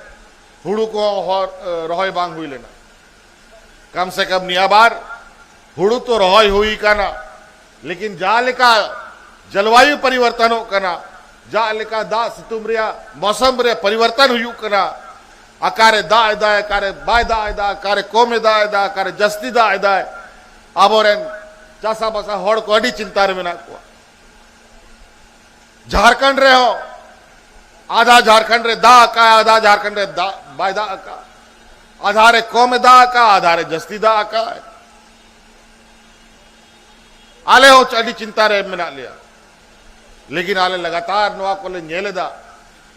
ᱦᱩᱲᱩ ᱠᱚᱦᱚᱸ ᱦᱚᱨ, ᱨᱚᱦᱚᱭ ᱵᱟᱝ ᱦᱩᱭ ᱞᱮᱱᱟ᱾ ᱠᱟᱢ ᱥᱮ ᱠᱟᱢ ᱱᱤᱭᱟᱹ ᱵᱟᱨ ᱦᱩᱲᱩ ᱛᱚ ᱨᱚᱦᱚᱭ ᱦᱩᱭ ᱠᱟᱱᱟ, ᱞᱮᱠᱤᱱ ᱡᱟᱦᱟᱸ ᱞᱮᱠᱟ ᱡᱚᱞᱣᱟᱭᱩ ᱯᱚᱨᱤᱵᱚᱨᱛᱚᱱᱚᱜ ᱠᱟᱱᱟ, ᱡᱟᱦᱟᱸ ᱞᱮᱠᱟ ᱫᱟᱜ ᱥᱤᱛᱩᱝ ᱨᱮᱭᱟᱜ ᱢᱚᱥᱚᱢ ᱨᱮ ᱯᱚᱨᱤᱵᱚᱨᱛᱚᱱ ᱦᱩᱭᱩᱜ ᱠᱟᱱᱟ, ᱚᱠᱟᱨᱮ ᱫᱟᱜ ᱮᱫᱟᱭ, ᱚᱠᱟᱨᱮ ᱵᱟᱭ ᱫᱟᱜ ᱮᱫᱟ, ᱚᱠᱟᱨᱮ ᱠᱚᱢᱮ ᱫᱟᱜ ᱮᱫᱟ, ᱚᱠᱟᱨᱮ ᱡᱟᱹᱥᱛᱤ ᱫᱟᱜ ᱮᱫᱟᱭ, ᱟᱵᱚᱨᱮᱱ ᱪᱟᱥᱟᱵᱟᱥᱟ ᱦᱚᱲ ᱠᱚ ᱟᱹᱰᱤ ᱪᱤᱱᱛᱟ ᱨᱮ ᱢᱮᱱᱟᱜ ᱠᱚᱣᱟ᱾ ᱡᱷᱟᱲᱠᱷᱚᱸᱰ ᱨᱮᱦᱚᱸ ᱟᱫᱷᱟ ᱡᱷᱟᱲᱠᱷᱚᱸᱰ ᱨᱮ ᱫᱟᱜ ᱟᱠᱟᱫ, ᱟᱫᱷᱟ ᱡᱷᱟᱲᱠᱷᱚᱸᱰ ᱨᱮ ᱫᱟᱜ ᱵᱟᱭ ᱫᱟᱜ ᱟᱠᱟᱫ, ᱟᱫᱷᱟ ᱨᱮ ᱠᱚᱢᱮ ᱫᱟᱜ ᱟᱠᱟᱫ, ᱟᱫᱷᱟ ᱨᱮ ᱡᱟᱹᱥᱛᱤ ᱫᱟᱜ ᱟᱠᱟᱫ᱾ ᱟᱞᱮ ᱦᱚᱸ ᱟᱹᱰᱤ ᱪᱤᱱᱛᱟ ᱨᱮ ᱢᱮᱱᱟᱜ ᱞᱮᱭᱟ, ᱞᱮᱠᱤᱱ ᱟᱞᱮ ᱞᱟᱜᱟᱛᱟᱨ ᱱᱚᱣᱟ ᱠᱚᱞᱮ ᱧᱮᱞ ᱮᱫᱟ᱾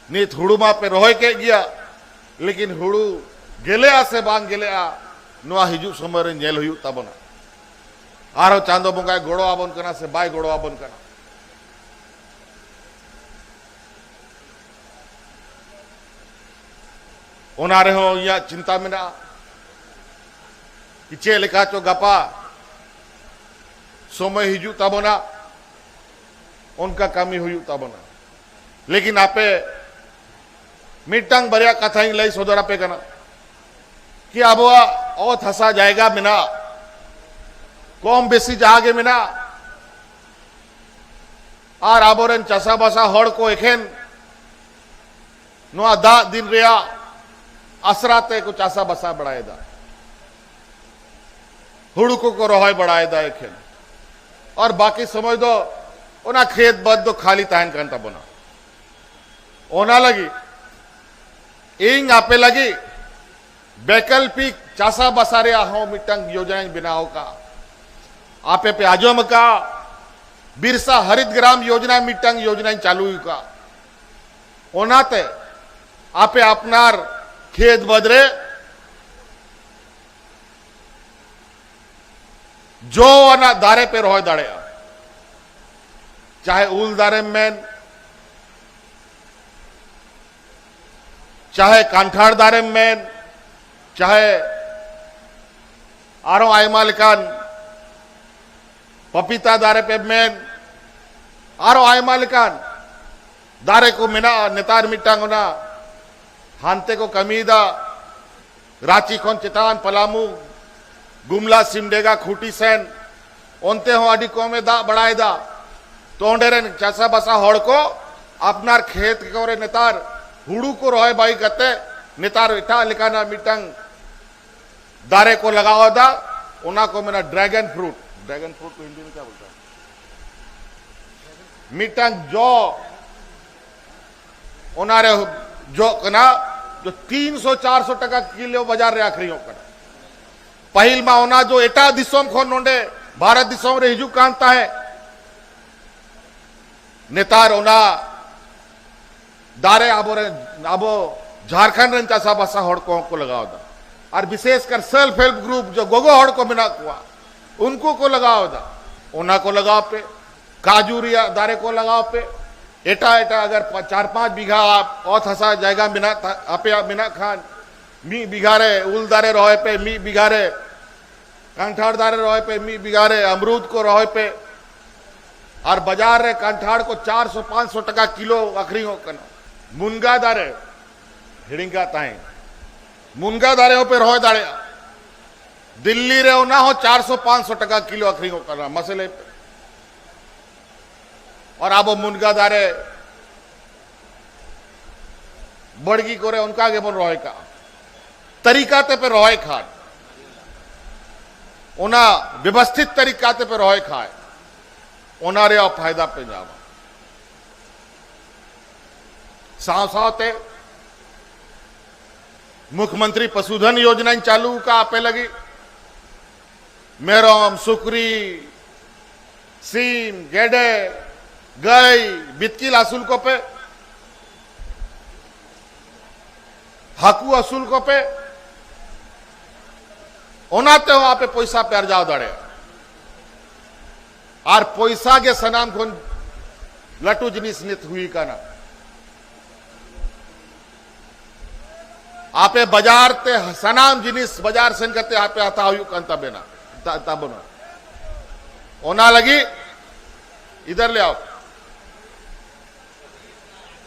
ᱱᱤᱛ ᱦᱩᱲᱩ ᱢᱟ ᱯᱮ ᱨᱚᱦᱚᱭ ᱠᱮᱫ ᱜᱮᱭᱟ, ᱞᱮᱠᱤᱱ ᱦᱩᱲᱩ ᱜᱮᱞᱮᱜᱼᱟ ᱥᱮ ᱵᱟᱝ ᱜᱮᱞᱮᱜᱼᱟ, ᱱᱚᱣᱟ ᱦᱤᱡᱩᱜ ᱥᱚᱢᱚᱭ ᱨᱮ ᱧᱮᱞ ᱦᱩᱭᱩᱜ ᱛᱟᱵᱚᱱᱟ᱾ ᱟᱨᱦᱚᱸ ᱪᱟᱸᱫᱚ ᱵᱚᱸᱜᱟᱭ ᱜᱚᱲᱚ ᱟᱵᱚᱱ ᱠᱟᱱᱟ ᱥᱮ ᱵᱟᱭ ᱜᱚᱲᱚ ᱟᱵᱚᱱ ᱠᱟᱱᱟ, ᱚᱱᱟ ᱨᱮᱦᱚᱸ ᱤᱧᱟᱹᱜ ᱪᱤᱱᱛᱟ ᱢᱮᱱᱟᱜᱼᱟ ᱠᱤ ᱪᱮᱫ ᱞᱮᱠᱟ ᱪᱚ ᱜᱟᱯᱟ ᱥᱚᱢᱚᱭ ᱦᱤᱡᱩᱜ ᱛᱟᱵᱚᱱᱟ, ᱚᱱᱠᱟ ᱠᱟᱹᱢᱤ ᱦᱩᱭᱩᱜ ᱛᱟᱵᱚᱱᱟ᱾ ᱞᱮᱠᱤᱱ ᱟᱯᱮ ᱢᱤᱫᱴᱟᱝ ᱵᱟᱨᱭᱟ ᱠᱟᱛᱷᱟᱧ ᱞᱟᱹᱭ ᱥᱚᱫᱚᱨ ᱟᱯᱮ ᱠᱟᱱᱟ ᱠᱤ ᱟᱵᱚᱣᱟᱜ ᱚᱛ ᱦᱟᱥᱟ ᱡᱟᱭᱜᱟ ᱢᱮᱱᱟᱜᱼᱟ, ᱠᱚᱢ ᱵᱮᱥᱤ ᱡᱟᱦᱟᱸ ᱜᱮ ᱢᱮᱱᱟᱜᱼᱟ, ᱟᱨ ᱟᱵᱚᱨᱮᱱ ᱪᱟᱥᱟᱵᱟᱥᱟ ᱦᱚᱲ ᱠᱚ ᱮᱠᱷᱮᱱ ᱱᱚᱣᱟ ᱫᱟᱜ ᱫᱤᱱ ᱨᱮᱭᱟᱜ ᱟᱥᱨᱟ ᱛᱮ ᱠᱚ ᱪᱟᱥᱟᱵᱟᱥᱟ ᱵᱟᱲᱟᱭᱮᱫᱟ᱾ ᱦᱩᱲᱩ ᱠᱚᱠᱚ ᱨᱚᱦᱚᱭ ᱵᱟᱲᱟᱭᱮᱫᱟ ᱮᱠᱷᱮᱱ᱾ ᱟᱨ ᱵᱟᱹᱠᱤ ᱥᱚᱢᱚᱭ ᱫᱚ ᱚᱱᱟ ᱠᱷᱮᱛ ᱵᱟᱹᱫᱽ ᱫᱚ ᱠᱷᱟᱹᱞᱤ ᱛᱟᱦᱮᱱ ᱠᱟᱱ ᱛᱟᱵᱚᱱᱟ᱾ ᱚᱱᱟ ᱞᱟᱹᱜᱤᱫ ᱤᱧ ᱟᱯᱮ ᱞᱟᱹᱜᱤᱫ ᱵᱮᱠᱚᱞᱯᱤᱠ ᱪᱟᱥᱟᱵᱟᱥᱟ ᱨᱮᱭᱟᱜ ᱦᱚᱸ ᱢᱤᱫᱴᱟᱝ ᱭᱳᱡᱚᱱᱟᱧ ᱵᱮᱱᱟᱣ ᱟᱠᱟᱫᱼᱟ᱾ ᱟᱯᱮ ᱯᱮ ᱟᱸᱡᱚᱢ ᱟᱠᱟᱫᱼᱟ, ᱵᱤᱨᱥᱟ ᱦᱟᱨᱤᱛ ᱜᱨᱟᱢ ᱭᱳᱡᱚᱱᱟ ᱢᱤᱫᱴᱟᱝ ᱭᱳᱡᱚᱱᱟᱧ ᱪᱟᱹᱞᱩ ᱟᱠᱟᱫᱼᱟ᱾ ᱚᱱᱟᱛᱮ ᱟᱯᱮ ᱟᱯᱱᱟᱨ ᱠᱷᱮᱛ ᱵᱟᱹᱫᱽ ᱨᱮ ᱡᱚ ᱟᱱᱟᱜ ᱫᱟᱨᱮ ᱯᱮ ᱨᱚᱦᱚᱭ ᱫᱟᱲᱮᱭᱟᱜᱼᱟ᱾ ᱪᱟᱦᱮ ᱩᱞ ᱫᱟᱨᱮᱢ ᱢᱮᱱ, ᱪᱟᱦᱮ ᱠᱟᱱᱴᱷᱟᱲ ᱫᱟᱨᱮᱢ ᱢᱮᱱ, ᱪᱟᱦᱮ ᱟᱨᱚ ᱟᱭᱢᱟ ᱞᱮᱠᱟᱱ ᱯᱟᱯᱤᱛᱟ ᱫᱟᱨᱮ ᱯᱮ ᱢᱮᱱ, ᱟᱨᱚ ᱟᱭᱢᱟ ᱞᱮᱠᱟᱱ ᱫᱟᱨᱮ ᱠᱚ ᱢᱮᱱᱟᱜᱼᱟ᱾ ᱱᱮᱛᱟᱨ ᱢᱤᱫᱴᱟᱝ ᱚᱱᱟ ᱦᱟᱱᱛᱮ ᱠᱚ ᱠᱟᱹᱢᱤᱭᱮᱫᱟ, ᱨᱟᱸᱪᱤ ᱠᱷᱚᱱ ᱪᱮᱛᱟᱱ ᱯᱟᱞᱟᱢᱩ, ᱜᱩᱢᱞᱟ, ᱥᱤᱢᱰᱮᱜᱟ, ᱠᱷᱩᱴᱤ ᱥᱮᱱ, ᱚᱱᱛᱮ ᱦᱚᱸ ᱟᱹᱰᱤ ᱠᱚᱢᱮ ᱫᱟᱜ ᱵᱟᱲᱟᱭᱮᱫᱟ᱾ ᱛᱚ ᱚᱸᱰᱮ ᱨᱮᱱ ᱪᱟᱥᱟᱵᱟᱥᱟ ᱦᱚᱲ ᱠᱚ ᱟᱯᱱᱟᱨ ᱠᱷᱮᱛ ᱠᱚᱨᱮ ᱱᱮᱛᱟᱨ ᱦᱩᱲᱩ ᱠᱚ ᱨᱚᱦᱚᱭ ᱵᱟᱹᱜᱤ ᱠᱟᱛᱮ ᱱᱮᱛᱟᱨ ᱮᱴᱟᱜ ᱞᱮᱠᱟᱱᱟᱜ ᱢᱤᱫᱴᱟᱝ ᱫᱟᱨᱮ ᱠᱚ ᱞᱟᱜᱟᱣ ᱮᱫᱟ, ᱚᱱᱟ ᱠᱚ ᱢᱮᱱᱟ ᱰᱨᱟᱜᱚᱱ ᱯᱷᱨᱩᱴ᱾ ᱰᱨᱟᱜᱚᱱ ᱯᱷᱨᱩᱴ ᱠᱚ ᱦᱤᱱᱫᱤ ᱢᱮ ᱠᱭᱟ ᱵᱚᱞᱛᱟ ᱦᱟᱭ? ᱢᱤᱫᱴᱟᱝ ᱡᱚ ᱚᱱᱟᱨᱮ ᱡᱚᱜ ᱠᱟᱱᱟ, ᱡᱚ ᱛᱤᱱ ᱥᱚ ᱪᱟᱨ ᱥᱚ ᱴᱟᱠᱟ ᱠᱤᱞᱳ ᱵᱟᱡᱟᱨ ᱨᱮ ᱟᱹᱠᱷᱨᱤᱧᱚᱜ ᱠᱟᱱᱟ᱾ ᱯᱟᱹᱦᱤᱞ ᱢᱟ ᱚᱱᱟ ᱡᱚ ᱮᱴᱟᱜ ᱫᱤᱥᱚᱢ ᱠᱷᱚᱱ ᱱᱚᱰᱮ ᱵᱷᱟᱨᱚᱛ ᱫᱤᱥᱚᱢ ᱨᱮ ᱦᱤᱡᱩᱜ ᱠᱟᱱ ᱛᱟᱦᱮᱸᱫ᱾ ᱱᱮᱛᱟᱨ ᱚᱱᱟ ᱫᱟᱨᱮ ᱟᱵᱚᱨᱮᱱ, ᱟᱵᱚ ᱡᱷᱟᱲᱠᱷᱚᱸᱰ ᱨᱮᱱ ᱪᱟᱥᱟᱵᱟᱥᱟ ᱦᱚᱲ ᱠᱚᱦᱚᱸ ᱠᱚ ᱞᱟᱜᱟᱣ ᱮᱫᱟ᱾ ᱟᱨ ᱵᱤᱥᱮᱥ ᱠᱟᱨ ᱥᱮᱞᱯ ᱦᱮᱞᱯ ᱜᱨᱩᱯ ᱡᱚ ᱜᱚᱜᱚ ᱦᱚᱲ ᱠᱚ ᱢᱮᱱᱟᱜ ᱠᱚᱣᱟ, ᱩᱱᱠᱩ ᱠᱚ ᱞᱟᱜᱟᱣ ᱮᱫᱟ᱾ ᱚᱱᱟ ᱠᱚ ᱞᱟᱜᱟᱣ ᱯᱮ, ᱠᱟᱡᱩ ᱨᱮᱭᱟᱜ ᱫᱟᱨᱮ ᱠᱚ ᱞᱟᱜᱟᱣ ᱯᱮ᱾ ᱮᱴᱟᱜ ᱮᱴᱟᱜ ᱟᱜᱟᱨ ᱯᱟ-, ᱪᱟᱨ ᱯᱟᱸᱪ ᱵᱤᱜᱷᱟ ᱚᱛ ᱦᱟᱥᱟ ᱡᱟᱭᱜᱟ ᱢᱮᱱᱟᱜ ᱛᱟ-, ᱟᱯᱮᱭᱟᱜ ᱢᱮᱱᱟᱜ ᱠᱷᱟᱱ, ᱢᱤᱫ ᱵᱤᱜᱷᱟ ᱨᱮ ᱩᱞ ᱫᱟᱨᱮ ᱨᱚᱦᱚᱭ ᱯᱮ, ᱢᱤᱫ ᱵᱤᱜᱷᱟ ᱨᱮ ᱠᱟᱱᱴᱷᱟᱲ ᱫᱟᱨᱮ ᱨᱚᱦᱚᱭ ᱯᱮ, ᱢᱤᱫ ᱵᱤᱜᱷᱟ ᱨᱮ ᱟᱢᱨᱩᱫ ᱠᱚ ᱨᱚᱦᱚᱭ ᱯᱮ᱾ ᱟᱨ ᱵᱟᱡᱟᱨ ᱨᱮ ᱠᱟᱱᱴᱷᱟᱲ ᱠᱚ ᱪᱟᱨᱥᱚ ᱯᱟᱸᱪᱥᱚ ᱴᱟᱠᱟ ᱠᱤᱞᱳ ᱟᱹᱠᱷᱨᱤᱧᱚᱜ ᱠᱟᱱᱟ᱾ ᱢᱩᱱᱜᱟ ᱫᱟᱨᱮ, ᱦᱤᱲᱤᱧ ᱠᱟᱜ ᱛᱟᱦᱮᱸ, ᱢᱩᱱᱜᱟ ᱫᱟᱨᱮ ᱦᱚᱸᱯᱮ ᱨᱚᱦᱚᱭ ᱫᱟᱲᱮᱭᱟᱜᱼᱟ᱾ ᱫᱤᱞᱞᱤ ᱨᱮ ᱚᱱᱟ ᱦᱚᱸ ᱪᱟᱨᱥᱚ ᱯᱟᱸᱪᱥᱚ ᱴᱟᱠᱟ ᱠᱤᱞᱳ ᱟᱹᱠᱷᱨᱤᱧᱚᱜ ᱠᱟᱱᱟ᱾ ᱢᱟᱥᱮ ᱞᱟᱹᱭ ᱯᱮ, ᱟᱨ ᱟᱵᱚ ᱢᱩᱱᱜᱟ ᱫᱟᱨᱮ ᱵᱟᱲᱜᱤ ᱠᱚᱨᱮ ᱚᱱᱠᱟ ᱜᱮᱵᱚᱱ ᱨᱚᱦᱚᱭ ᱠᱟᱜᱼᱟ᱾ ᱛᱟᱹᱨᱤᱠᱟ ᱛᱮᱯᱮ ᱨᱚᱦᱚᱭ ᱠᱷᱟᱱ, ᱚᱱᱟ ᱵᱮᱵᱚᱥᱛᱷᱤᱛ ᱛᱟᱹᱨᱤᱠᱟ ᱛᱮᱯᱮ ᱨᱚᱦᱚᱭ ᱠᱷᱟᱱ, ᱚᱱᱟ ᱨᱮᱭᱟᱜ ᱯᱷᱟᱭᱫᱟ ᱯᱮ ᱧᱟᱢᱟ᱾ ᱥᱟᱶ ᱥᱟᱶᱛᱮ ᱢᱩᱠᱷᱭᱚᱢᱚᱱᱛᱨᱤ ᱯᱚᱥᱩᱫᱷᱚᱱ ᱭᱳᱡᱽᱱᱟᱧ ᱪᱟᱹᱞᱩ ᱟᱠᱟᱫ ᱟᱯᱮ ᱞᱟᱹᱜᱤᱫ᱾ ᱢᱮᱨᱚᱢ, ᱥᱩᱠᱨᱤ, ᱥᱤᱢ, ᱜᱮᱰᱮ, ᱜᱟᱹᱭ, ᱵᱤᱛᱠᱤᱞ ᱟᱹᱥᱩᱞ ᱠᱚᱯᱮ, ᱦᱟᱹᱠᱩ ᱟᱹᱥᱩᱞ ᱠᱚᱯᱮ, ᱚᱱᱟ ᱛᱮᱦᱚᱸ ᱟᱯᱮ ᱯᱚᱭᱥᱟ ᱯᱮ ᱟᱨᱡᱟᱣ ᱫᱟᱲᱮᱭᱟᱜᱼᱟ᱾ ᱟᱨ ᱯᱚᱭᱥᱟ ᱜᱮ ᱥᱟᱱᱟᱢ ᱠᱷᱚᱱ ᱞᱟᱹᱴᱩ ᱡᱤᱱᱤᱥ ᱱᱤᱛ ᱦᱩᱭ ᱟᱠᱟᱱᱟ᱾ ᱟᱯᱮ ᱵᱟᱡᱟᱨ ᱛᱮ ᱥᱟᱱᱟᱢ ᱡᱤᱱᱤᱥ ᱵᱟᱡᱟᱨ ᱥᱮᱱ ᱠᱟᱛᱮ ᱟᱯᱮ ᱦᱟᱛᱟᱣ ᱦᱩᱭᱩᱜ ᱠᱟᱱ ᱛᱟᱵᱮᱱᱟ, ᱛᱟ-, ᱛᱟᱵᱚᱱᱟ᱾ ᱚᱱᱟ ᱞᱟᱹᱜᱤᱫ ᱤᱫᱷᱟᱨ ᱞᱮ ᱟᱣ᱾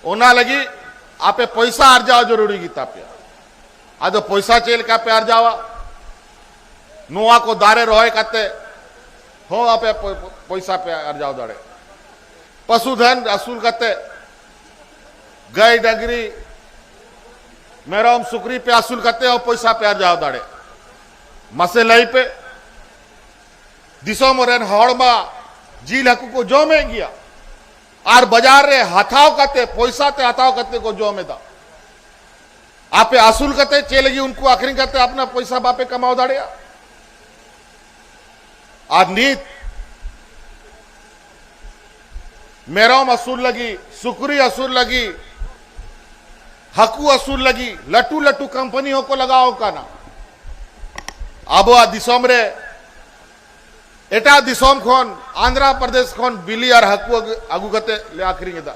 ᱚᱱᱟ ᱞᱟᱹᱜᱤᱫ ᱟᱯᱮ ᱯᱚᱭᱥᱟ ᱟᱨᱡᱟᱣ ᱡᱚᱨᱩᱨᱤ ᱜᱮ ᱛᱟᱯᱮᱭᱟ᱾ ᱟᱫᱚ ᱯᱚᱭᱥᱟ ᱪᱮᱫ ᱞᱮᱠᱟ ᱯᱮ ᱟᱨᱡᱟᱣᱟ? ᱱᱚᱣᱟ ᱠᱚ ᱫᱟᱨᱮ ᱨᱚᱦᱚᱭ ᱠᱟᱛᱮ ᱦᱚᱸ ᱟᱯᱮ ᱯᱚ-, ᱯᱚ-, ᱯᱚᱭᱥᱟ ᱯᱮ ᱟᱨᱡᱟᱣ ᱫᱟᱲᱮᱭᱟᱜᱼᱟ᱾ ᱯᱚᱥᱩ ᱫᱷᱚᱱ ᱟᱹᱥᱩᱞ ᱠᱟᱛᱮ, ᱜᱟᱹᱭ ᱰᱟᱝᱨᱤ, ᱢᱮᱨᱚᱢ ᱥᱩᱠᱨᱤ ᱯᱮ ᱟᱹᱥᱩᱞ ᱠᱟᱛᱮ ᱦᱚᱸ ᱯᱚᱭᱥᱟ ᱯᱮ ᱟᱨᱡᱟᱣ ᱫᱟᱲᱮᱭᱟᱜᱼᱟ᱾ ᱢᱟᱥᱮ ᱞᱟᱹᱭ ᱯᱮ, ᱫᱤᱥᱚᱢ ᱨᱮᱱ ᱦᱚᱲ ᱢᱟ ᱡᱤᱞ ᱦᱟᱹᱠᱩ ᱠᱚ ᱡᱚᱢᱮᱫ ᱜᱮᱭᱟ, ᱟᱨ ᱵᱟᱡᱟᱨ ᱨᱮ ᱦᱟᱛᱟᱣ ᱠᱟᱛᱮ, ᱯᱚᱭᱥᱟ ᱛᱮ ᱦᱟᱛᱟᱣ ᱠᱟᱛᱮ ᱠᱚ ᱡᱚᱢ ᱮᱫᱟ᱾ ᱟᱯᱮ ᱟᱹᱥᱩᱞ ᱠᱟᱛᱮ ᱪᱮᱫ ᱞᱟᱹᱜᱤᱫ ᱩᱱᱠᱩ ᱟᱹᱠᱷᱨᱤᱧ ᱠᱟᱛᱮ ᱟᱯᱱᱟ ᱯᱚᱭᱥᱟ ᱵᱟᱯᱮ ᱠᱟᱢᱟᱣ ᱫᱟᱲᱮᱭᱟᱜᱼᱟ? ᱟᱨ ᱱᱤᱛ ᱢᱮᱨᱚᱢ ᱟᱹᱥᱩᱞ ᱞᱟᱹᱜᱤᱫ, ᱥᱩᱠᱨᱤ ᱟᱹᱥᱩᱞ ᱞᱟᱹᱜᱤᱫ, ᱦᱟᱹᱠᱩ ᱟᱹᱥᱩᱞ ᱞᱟᱹᱜᱤᱫ ᱞᱟᱹᱴᱩ ᱞᱟᱹᱴᱩ ᱠᱳᱢᱯᱟᱱᱤ ᱦᱚᱸᱠᱚ ᱞᱟᱜᱟᱣ ᱟᱠᱟᱱᱟ᱾ ᱟᱵᱚᱣᱟᱜ ᱫᱤᱥᱚᱢ ᱨᱮ ᱮᱴᱟᱜ ᱫᱤᱥᱚᱢ ᱠᱷᱚᱱ, ᱟᱱᱫᱷᱨᱟ ᱯᱨᱚᱫᱮᱥ ᱠᱷᱚᱱ ᱵᱤᱞᱤ ᱟᱨ ᱦᱟᱹᱠᱩ ᱟᱹᱜᱩ, ᱟᱹᱜᱩ ᱠᱟᱛᱮ ᱞᱮ ᱟᱹᱠᱷᱨᱤᱧ ᱮᱫᱟ᱾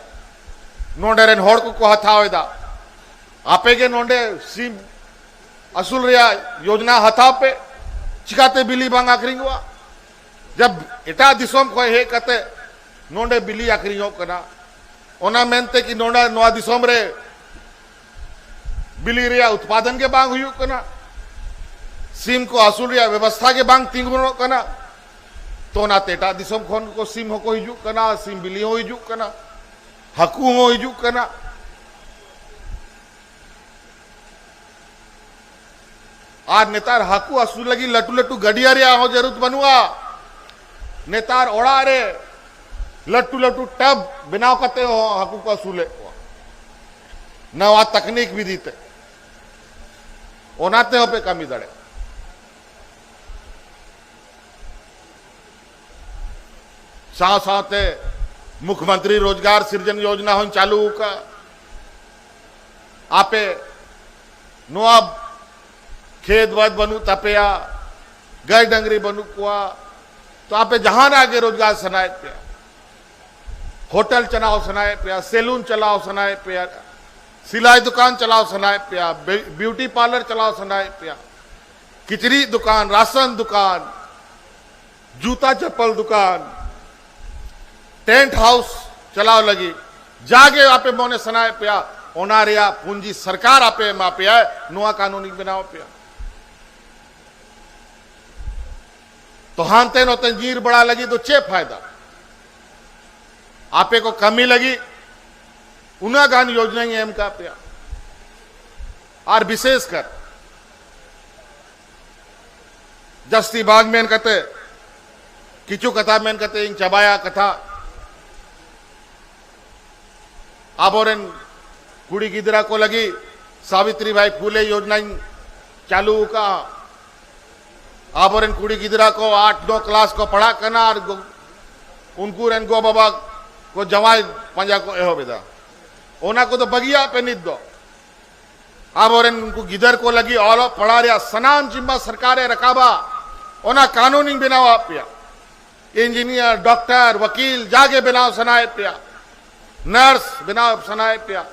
ᱱᱚᱰᱮ ᱨᱮᱱ ᱦᱚᱲ ᱠᱚᱠᱚ ᱦᱟᱛᱟᱣ ᱮᱫᱟ᱾ ᱟᱯᱮ ᱜᱮ ᱱᱚᱰᱮ ᱥᱤᱢ ᱟᱹᱥᱩᱞ ᱨᱮᱭᱟᱜ ᱭᱳᱡᱽᱱᱟ ᱦᱟᱛᱟᱣ ᱯᱮ, ᱪᱤᱠᱟᱛᱮ ᱵᱤᱞᱤ ᱵᱟᱝ ᱟᱹᱠᱷᱨᱤᱧᱚᱜᱼᱟ? ᱡᱟᱵ ᱮᱴᱟᱜ ᱫᱤᱥᱚᱢ ᱠᱷᱚᱱ ᱦᱮᱡ ᱠᱟᱛᱮ ᱱᱚᱰᱮ ᱵᱤᱞᱤ ᱟᱹᱠᱷᱨᱤᱧᱚᱜ ᱠᱟᱱᱟ, ᱚᱱᱟ ᱢᱮᱱᱛᱮ ᱠᱤ ᱱᱚᱰᱮ, ᱱᱚᱣᱟ ᱫᱤᱥᱚᱢ ᱨᱮ ᱵᱤᱞᱤ ᱨᱮᱭᱟᱜ ᱩᱛᱯᱟᱫᱚᱱ ᱜᱮ ᱵᱟᱝ ᱦᱩᱭᱩᱜ ᱠᱟᱱᱟ? ᱥᱤᱢ ᱠᱚ ᱟᱹᱥᱩᱞ ᱨᱮᱭᱟᱜ ᱵᱮᱵᱚᱥᱛᱷᱟ ᱜᱮ ᱵᱟᱝ ᱛᱤᱸᱜᱩᱱᱚᱜ ᱠᱟᱱᱟ? ᱛᱚ ᱚᱱᱟᱛᱮ ᱮᱴᱟᱜ ᱫᱤᱥᱚᱢ ᱠᱷᱚᱱ ᱠᱚ ᱥᱤᱢ ᱦᱚᱸᱠᱚ ᱦᱤᱡᱩᱜ ᱠᱟᱱᱟ, ᱥᱤᱢ ᱵᱤᱞᱤ ᱦᱚᱸ ᱦᱤᱡᱩᱜ ᱠᱟᱱᱟ, ᱦᱟᱹᱠᱩ ᱦᱚᱸ ᱦᱤᱡᱩᱜ ᱠᱟᱱᱟ᱾ ᱟᱨ ᱱᱮᱛᱟᱨ ᱦᱟᱹᱠᱩ ᱟᱹᱥᱩᱞ ᱞᱟᱹᱜᱤᱫ ᱞᱟᱹᱴᱩ ᱞᱟᱹᱴᱩ ᱜᱟᱹᱰᱭᱟᱹ ᱨᱮᱭᱟᱜ ᱦᱚᱸ ᱡᱟᱹᱨᱩᱲ ᱵᱟᱹᱱᱩᱜᱼᱟ᱾ ᱱᱮᱛᱟᱨ ᱚᱲᱟᱜ ᱨᱮ ᱞᱟᱹᱴᱩ ᱞᱟᱹᱴᱩ ᱴᱟᱵ ᱵᱮᱱᱟᱣ ᱠᱟᱛᱮ ᱦᱚᱸ ᱦᱟᱹᱠᱩ ᱠᱚ ᱟᱹᱥᱩᱞᱮᱫ ᱠᱚᱣᱟ ᱱᱟᱣᱟ ᱛᱟᱠᱱᱤᱠ ᱵᱤᱫᱷᱤ ᱛᱮ᱾ ᱚᱱᱟ ᱛᱮᱦᱚᱸ ᱯᱮ ᱠᱟᱹᱢᱤ ᱫᱟᱲᱮᱭᱟᱜᱼᱟ᱾ ᱥᱟᱶ ᱥᱟᱶᱛᱮ ᱢᱩᱠᱷᱭᱚᱢᱚᱱᱛᱨᱤ ᱨᱳᱡᱽᱜᱟᱨ ᱥᱤᱨᱡᱚᱱ ᱭᱳᱡᱽᱱᱟ ᱦᱚᱸᱧ ᱪᱟᱹᱞᱩ ᱟᱠᱟᱫᱼᱟ᱾ ᱟᱯᱮ ᱱᱚᱣᱟ ᱠᱷᱮᱛ ᱵᱟᱹᱫᱽ ᱵᱟᱹᱱᱩᱜ ᱛᱟᱯᱮᱭᱟ, ᱜᱟᱹᱭ ᱰᱟᱹᱝᱨᱤ ᱵᱟᱹᱱᱩᱜ ᱠᱚᱣᱟ, ᱛᱚ ᱟᱯᱮ ᱡᱟᱦᱟᱱᱟᱜ ᱜᱮ ᱨᱳᱡᱽᱜᱟᱨ ᱥᱟᱱᱟᱭᱮᱫ ᱯᱮᱭᱟ, ᱦᱳᱴᱮᱞ ᱪᱟᱞᱟᱣ ᱥᱟᱱᱟᱭᱮᱫ ᱯᱮᱭᱟ, ᱥᱮᱞᱩᱱ ᱪᱟᱞᱟᱣ ᱥᱟᱱᱟᱭᱮᱫ ᱯᱮᱭᱟ, ᱥᱤᱞᱟᱭ ᱫᱚᱠᱟᱱ ᱪᱟᱞᱟᱣ ᱥᱟᱱᱟᱭᱮᱫ ᱯᱮᱭᱟ, ᱵᱤ-, ᱵᱤᱭᱩᱴᱤ ᱯᱟᱨᱞᱟᱨ ᱪᱟᱞᱟᱣ ᱥᱟᱱᱟᱭᱮᱫ ᱯᱮᱭᱟ, ᱠᱤᱪᱨᱤᱡ ᱫᱚᱠᱟᱱ, ᱨᱟᱥᱚᱱ ᱫᱚᱠᱟᱱ, ᱡᱩᱛᱟ ᱪᱟᱯᱯᱚᱞ ᱫᱚᱠᱟᱱ, ᱴᱮᱱᱴ ᱦᱟᱣᱩᱥ ᱪᱟᱞᱟᱣ ᱞᱟᱹᱜᱤᱫ ᱡᱟᱜᱮ ᱟᱯᱮ ᱢᱚᱱᱮ ᱥᱟᱱᱟᱭᱮᱫ ᱯᱮᱭᱟ, ᱚᱱᱟ ᱨᱮᱭᱟᱜ ᱯᱩᱸᱡᱤ ᱥᱚᱨᱠᱟᱨ ᱟᱯᱮ ᱮᱢᱟ ᱯᱮᱭᱟ, ᱱᱚᱣᱟ ᱠᱟᱹᱱᱩᱱᱤᱧ ᱵᱮᱱᱟᱣ ᱯᱮᱭᱟ᱾ ᱛᱚ ᱦᱟᱱᱛᱮ ᱱᱚᱛᱮ ᱧᱤᱨ ᱵᱟᱲᱟ ᱞᱟᱹᱜᱤᱫ ᱫᱚ ᱪᱮᱫ ᱯᱷᱟᱭᱫᱟ? ᱟᱯᱮ ᱠᱚ ᱠᱟᱹᱢᱤ ᱞᱟᱹᱜᱤᱫ ᱩᱱᱟᱹᱜ ᱜᱟᱱ ᱭᱳᱡᱽᱱᱟᱧ ᱮᱢ ᱠᱟᱜ ᱯᱮᱭᱟ᱾ ᱟᱨ ᱵᱤᱥᱮᱥ ᱠᱟᱨ ᱡᱟᱹᱥᱛᱤ ᱵᱟᱝ ᱢᱮᱱ ᱠᱟᱛᱮ, ᱠᱤᱪᱷᱩ ᱠᱟᱛᱷᱟ ᱢᱮᱱ ᱠᱟᱛᱮ ᱤᱧ ᱪᱟᱵᱟᱭᱟ ᱠᱟᱛᱷᱟ᱾ ᱟᱵᱚᱨᱮᱱ ᱠᱩᱲᱤ ᱜᱤᱫᱽᱨᱟᱹ ᱠᱚ ᱞᱟᱹᱜᱤᱫ ᱥᱟᱵᱤᱛᱨᱤ ᱵᱟᱭ ᱯᱷᱩᱞᱮ ᱭᱳᱡᱽᱱᱟᱧ ᱪᱟᱹᱞᱩ ᱟᱠᱟᱫᱼᱟ᱾ ᱟᱵᱚᱨᱮᱱ ᱠᱩᱲᱤ ᱜᱤᱫᱽᱨᱟᱹ ᱠᱚ ᱟᱴ ᱱᱚ ᱠᱞᱟᱥ ᱠᱚ ᱯᱟᱲᱦᱟᱜ ᱠᱟᱱᱟ ᱟᱨ ᱜᱚ-, ᱩᱱᱠᱩ ᱨᱮᱱ ᱜᱚ ᱵᱟᱵᱟ ᱠᱚ ᱡᱟᱶᱟᱭ ᱯᱟᱸᱡᱟ ᱠᱚ ᱮᱦᱚᱵ ᱮᱫᱟ᱾ ᱚᱱᱟ ᱠᱚᱫᱚ ᱵᱟᱹᱜᱤᱭᱟᱜ ᱯᱮ ᱱᱤᱛ ᱫᱚ᱾ ᱟᱵᱚᱨᱮᱱ ᱩᱱᱠᱩ ᱜᱤᱫᱟᱹᱨ ᱠᱚ ᱞᱟᱹᱜᱤᱫ ᱚᱞᱚᱜ ᱯᱟᱲᱦᱟᱜ ᱨᱮᱭᱟᱜ ᱥᱟᱱᱟᱢ ᱡᱤᱢᱢᱟ ᱥᱚᱨᱠᱟᱨᱮ ᱨᱟᱠᱟᱵᱟ᱾ ᱚᱱᱟ ᱠᱟᱹᱱᱩᱱᱤᱧ ᱵᱮᱱᱟᱣᱟᱫ ᱯᱮᱭᱟ᱾ ᱤᱧᱡᱤᱱᱤᱭᱟᱨ, ᱰᱚᱠᱴᱚᱨ, ᱣᱟᱹᱠᱤᱞ, ᱡᱟᱜᱮ ᱵᱮᱱᱟᱣ ᱥᱟᱱᱟᱭᱮᱫ ᱯᱮᱭᱟ, ᱱᱟᱨᱥ ᱵᱮᱱᱟᱣ ᱥᱟᱱᱟᱭᱮᱫ ᱯᱮᱭᱟ,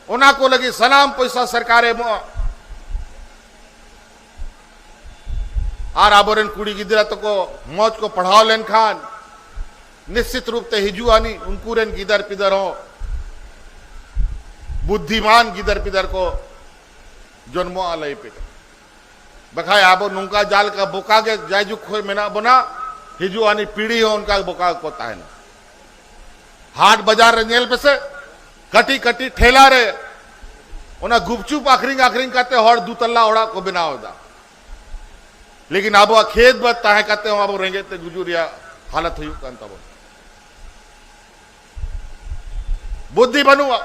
ᱚᱱᱟ ᱠᱚ ᱞᱟᱹᱜᱤᱫ ᱥᱟᱱᱟᱢ ᱯᱚᱭᱥᱟ ᱥᱚᱨᱠᱟᱨᱮ ᱮᱢᱚᱜᱼᱟ᱾ ᱟᱨ ᱟᱵᱚᱨᱮᱱ ᱠᱩᱲᱤ ᱜᱤᱫᱽᱨᱟᱹ ᱛᱟᱠᱚ ᱢᱚᱡᱽ ᱠᱚ ᱯᱟᱲᱦᱟᱣ ᱞᱮᱱᱠᱷᱟᱱ ᱱᱤᱥᱪᱤᱛ ᱨᱩᱯ ᱛᱮ ᱦᱤᱡᱩᱜ ᱟᱹᱱᱤᱡ ᱩᱱᱠᱩ ᱨᱮᱱ ᱜᱤᱫᱟᱹᱨ ᱯᱤᱫᱟᱹᱨ ᱦᱚᱸ ᱵᱩᱫᱽᱫᱷᱤᱢᱟᱱ ᱜᱤᱫᱟᱹᱨ ᱯᱤᱫᱟᱹᱨ ᱠᱚ ᱡᱚᱱᱢᱚᱜᱼᱟ ᱞᱟᱹᱭ ᱯᱮ᱾ ᱵᱟᱠᱷᱟᱡ ᱟᱵᱚ ᱱᱚᱝᱠᱟ ᱡᱟᱦᱟᱸ ᱞᱮᱠᱟ ᱵᱚᱠᱟ ᱜᱮ ᱡᱟᱭᱡᱩᱜᱽ ᱠᱷᱚᱱ ᱢᱮᱱᱟᱜ ᱵᱚᱱᱟ, ᱦᱤᱡᱩᱜ ᱟᱹᱱᱤᱡ ᱯᱤᱲᱦᱤ ᱦᱚᱸ ᱚᱱᱠᱟ ᱵᱚᱠᱟ ᱜᱮᱠᱚ ᱛᱟᱦᱮᱱᱟ᱾ ᱦᱟᱴ ᱵᱟᱡᱟᱨ ᱨᱮ ᱧᱮᱞ ᱯᱮᱥᱮ, ᱠᱟᱹᱴᱤᱡ ᱠᱟᱹᱴᱤᱡ ᱴᱷᱮᱞᱟ ᱨᱮ ᱚᱱᱟ ᱜᱩᱯᱪᱩᱯ ᱟᱠᱷᱨᱤᱧ ᱟᱠᱷᱨᱤᱧ ᱠᱟᱛᱮ ᱦᱚᱲ ᱫᱩ ᱛᱟᱞᱟ ᱚᱲᱟᱜ ᱠᱚ ᱵᱮᱱᱟᱣ ᱮᱫᱟ᱾ ᱞᱮᱠᱤᱱ ᱟᱵᱚᱣᱟᱜ ᱠᱷᱮᱛ ᱵᱟᱹᱫᱽ ᱛᱟᱦᱮᱸ ᱠᱟᱛᱮ ᱦᱚᱸ ᱟᱵᱚ ᱨᱮᱸᱜᱮᱡ ᱛᱮ ᱜᱩᱡᱩᱜ ᱨᱮᱭᱟᱜ ᱦᱟᱞᱚᱛ ᱦᱩᱭᱩᱜ ᱠᱟᱱ ᱛᱟᱵᱚᱱᱟ᱾ ᱵᱩᱫᱽᱫᱷᱤ ᱵᱟᱹᱱᱩᱜᱼᱟ᱾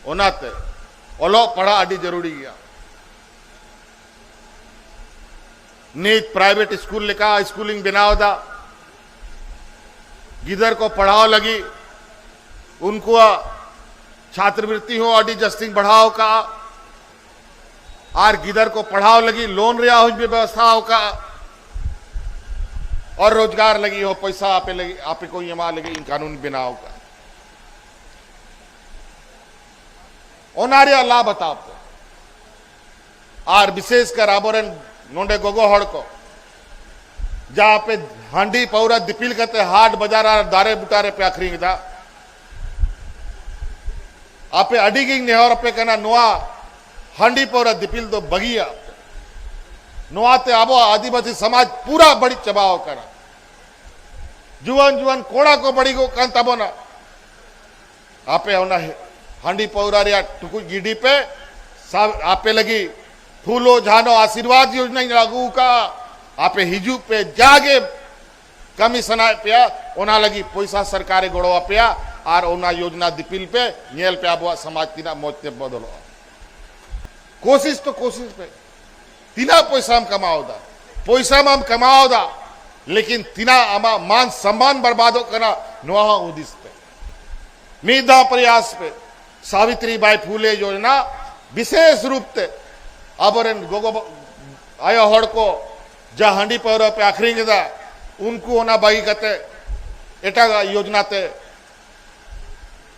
ᱚᱱᱟᱛᱮ ᱚᱞᱚᱜ ᱯᱟᱲᱦᱟᱜ ᱟᱹᱰᱤ ᱡᱟᱹᱨᱩᱲᱤ ᱜᱮᱭᱟ᱾ ᱱᱤᱛ ᱯᱨᱟᱭᱵᱷᱮᱴ ᱥᱠᱩᱞ ᱞᱮᱠᱟ ᱥᱠᱩᱞᱤᱧ ᱵᱮᱱᱟᱣ ᱮᱫᱟ, ᱜᱤᱫᱟᱹᱨ ᱠᱚ ᱯᱟᱲᱦᱟᱣ ᱞᱟᱹᱜᱤᱫ᱾ ᱩᱱᱠᱩᱣᱟᱜ ᱪᱷᱟᱛᱨᱤᱵᱨᱤᱛᱛᱤ ᱦᱚᱸ ᱟᱹᱰᱤ ᱡᱟᱹᱥᱛᱤᱧ ᱵᱟᱲᱦᱟᱣ ᱠᱟᱜᱼᱟ᱾ ᱟᱨ ᱜᱤᱫᱟᱹᱨ ᱠᱚ ᱯᱟᱲᱦᱟᱣ ᱞᱟᱹᱜᱤᱫ ᱞᱳᱱ ᱨᱮᱭᱟᱜ ᱦᱚᱸᱧ ᱵᱮᱵᱚᱥᱛᱷᱟ ᱟᱠᱟᱫᱼᱟ᱾ ᱟᱨ ᱨᱳᱡᱽᱜᱟᱨ ᱞᱟᱹᱜᱤᱫ ᱦᱚᱸ ᱯᱚᱭᱥᱟ ᱟᱯᱮ ᱞᱟᱹᱜᱤᱫ, ᱟᱯᱮ ᱠᱚᱧ ᱮᱢᱟ ᱞᱟᱹᱜᱤᱫ ᱤᱧ ᱠᱟᱹᱱᱩᱱ ᱵᱮᱱᱟᱣ ᱟᱠᱟᱫᱼᱟ᱾ ᱚᱱᱟ ᱨᱮᱭᱟᱜ ᱞᱟᱵᱷ ᱦᱟᱛᱟᱣ ᱯᱮ᱾ ᱟᱨ ᱵᱤᱥᱮᱥ ᱠᱟᱨ ᱟᱵᱚᱨᱮᱱ ᱱᱚᱰᱮ ᱜᱚᱜᱚ ᱦᱚᱲ ᱠᱚ, ᱡᱟ ᱟᱯᱮ ᱦᱟᱺᱰᱤ ᱯᱟᱹᱣᱨᱟᱹ ᱫᱤᱯᱤᱞ ᱠᱟᱛᱮ ᱦᱟᱴ ᱵᱟᱡᱟᱨ ᱟᱨ ᱫᱟᱨᱮ ᱵᱩᱴᱟᱹ ᱨᱮᱯᱮ ᱟᱠᱷᱨᱤᱧ ᱮᱫᱟ, ᱟᱯᱮ ᱟᱹᱰᱤ ᱜᱤᱧ ᱱᱮᱦᱚᱨ ᱟᱯᱮ ᱠᱟᱱᱟ, ᱱᱚᱣᱟ ᱦᱟᱺᱰᱤ ᱯᱟᱹᱣᱨᱟᱹ ᱫᱤᱯᱤᱞ ᱫᱚ ᱵᱟᱹᱜᱤᱭᱟ᱾ ᱱᱚᱣᱟᱛᱮ ᱟᱵᱚᱣᱟᱜ ᱟᱹᱫᱤᱵᱟᱹᱥᱤ ᱥᱚᱢᱟᱡᱽ ᱯᱩᱨᱟ ᱵᱟᱹᱲᱤᱡ ᱪᱟᱵᱟᱣ ᱟᱠᱟᱱᱟ᱾ ᱡᱩᱣᱟᱹᱱ ᱡᱩᱣᱟᱹᱱ ᱠᱚᱲᱟ ᱠᱚ ᱵᱟᱹᱲᱤᱡᱚᱜ ᱠᱟᱱ ᱛᱟᱵᱚᱱᱟ᱾ ᱟᱯᱮ ᱚᱱᱟ ᱦᱟᱺᱰᱤ ᱯᱟᱹᱣᱨᱟᱹ ᱨᱮᱭᱟᱜ ᱴᱩᱠᱩᱡ ᱜᱤᱰᱤ ᱯᱮ᱾ ᱥᱟ-, ᱟᱯᱮ ᱞᱟᱹᱜᱤᱫ ᱯᱷᱩᱞᱳ ᱡᱷᱟᱱᱳ ᱟᱥᱤᱨᱵᱟᱫᱽ ᱭᱳᱡᱱᱟᱧ ᱞᱟᱹᱜᱩ ᱟᱠᱟᱫᱼᱟ᱾ ᱟᱯᱮ ᱦᱤᱡᱩᱜ ᱯᱮ, ᱡᱟᱜᱮ ᱠᱟᱹᱢᱤ ᱥᱟᱱᱟᱭᱮᱫ ᱯᱮᱭᱟ, ᱚᱱᱟ ᱞᱟᱹᱜᱤᱫ ᱯᱚᱭᱥᱟ ᱥᱚᱨᱠᱟᱨᱮ ᱜᱚᱲᱚ ᱟᱯᱮᱭᱟ᱾ ᱟᱨ ᱚᱱᱟ ᱭᱳᱡᱱᱟ ᱫᱤᱯᱤᱞ ᱯᱮ, ᱧᱮᱞ ᱯᱮ ᱟᱵᱚᱣᱟᱜ ᱥᱚᱢᱟᱡᱽ ᱛᱤᱱᱟᱹᱜ ᱢᱚᱡᱽ ᱛᱮ ᱵᱚᱫᱚᱞᱚᱜᱼᱟ᱾ ᱠᱳᱥᱤᱥ ᱛᱚ ᱠᱳᱥᱤᱥ ᱯᱮ᱾ ᱛᱤᱱᱟᱹᱜ ᱯᱚᱭᱥᱟᱢ ᱠᱟᱢᱟᱣ ᱮᱫᱟ? ᱯᱚᱭᱥᱟ ᱢᱟᱢ ᱠᱟᱢᱟᱣ ᱮᱫᱟ, ᱞᱮᱠᱤᱱ ᱛᱤᱱᱟᱹᱜ ᱟᱢᱟᱜ ᱢᱟᱱ ᱥᱚᱢᱢᱟᱱ ᱵᱟᱨᱵᱟᱫᱚᱜ ᱠᱟᱱᱟ, ᱱᱚᱣᱟ ᱦᱚᱸ ᱦᱩᱫᱤᱥ ᱯᱮ᱾ ᱢᱤᱫ ᱫᱷᱟᱣ ᱯᱨᱚᱭᱟᱥ ᱯᱮ᱾ ᱥᱟᱵᱤᱛᱨᱤ ᱵᱟᱭ ᱯᱷᱩᱞᱮ ᱭᱳᱡᱱᱟ ᱵᱤᱥᱮᱥ ᱨᱩᱯ ᱛᱮ ᱟᱵᱚᱨᱮᱱ ᱜᱚᱜᱚ ᱵᱟ-, ᱟᱭᱳ ᱦᱚᱲ ᱠᱚ ᱡᱟ ᱦᱟᱺᱰᱤ ᱯᱟᱹᱣᱨᱟᱹ ᱯᱮ ᱟᱠᱷᱨᱤᱧ ᱮᱫᱟ, ᱩᱱᱠᱩ ᱚᱱᱟ ᱵᱟᱹᱜᱤ ᱠᱟᱛᱮ ᱮᱴᱟᱜᱟᱜ ᱭᱳᱡᱱᱟ ᱛᱮ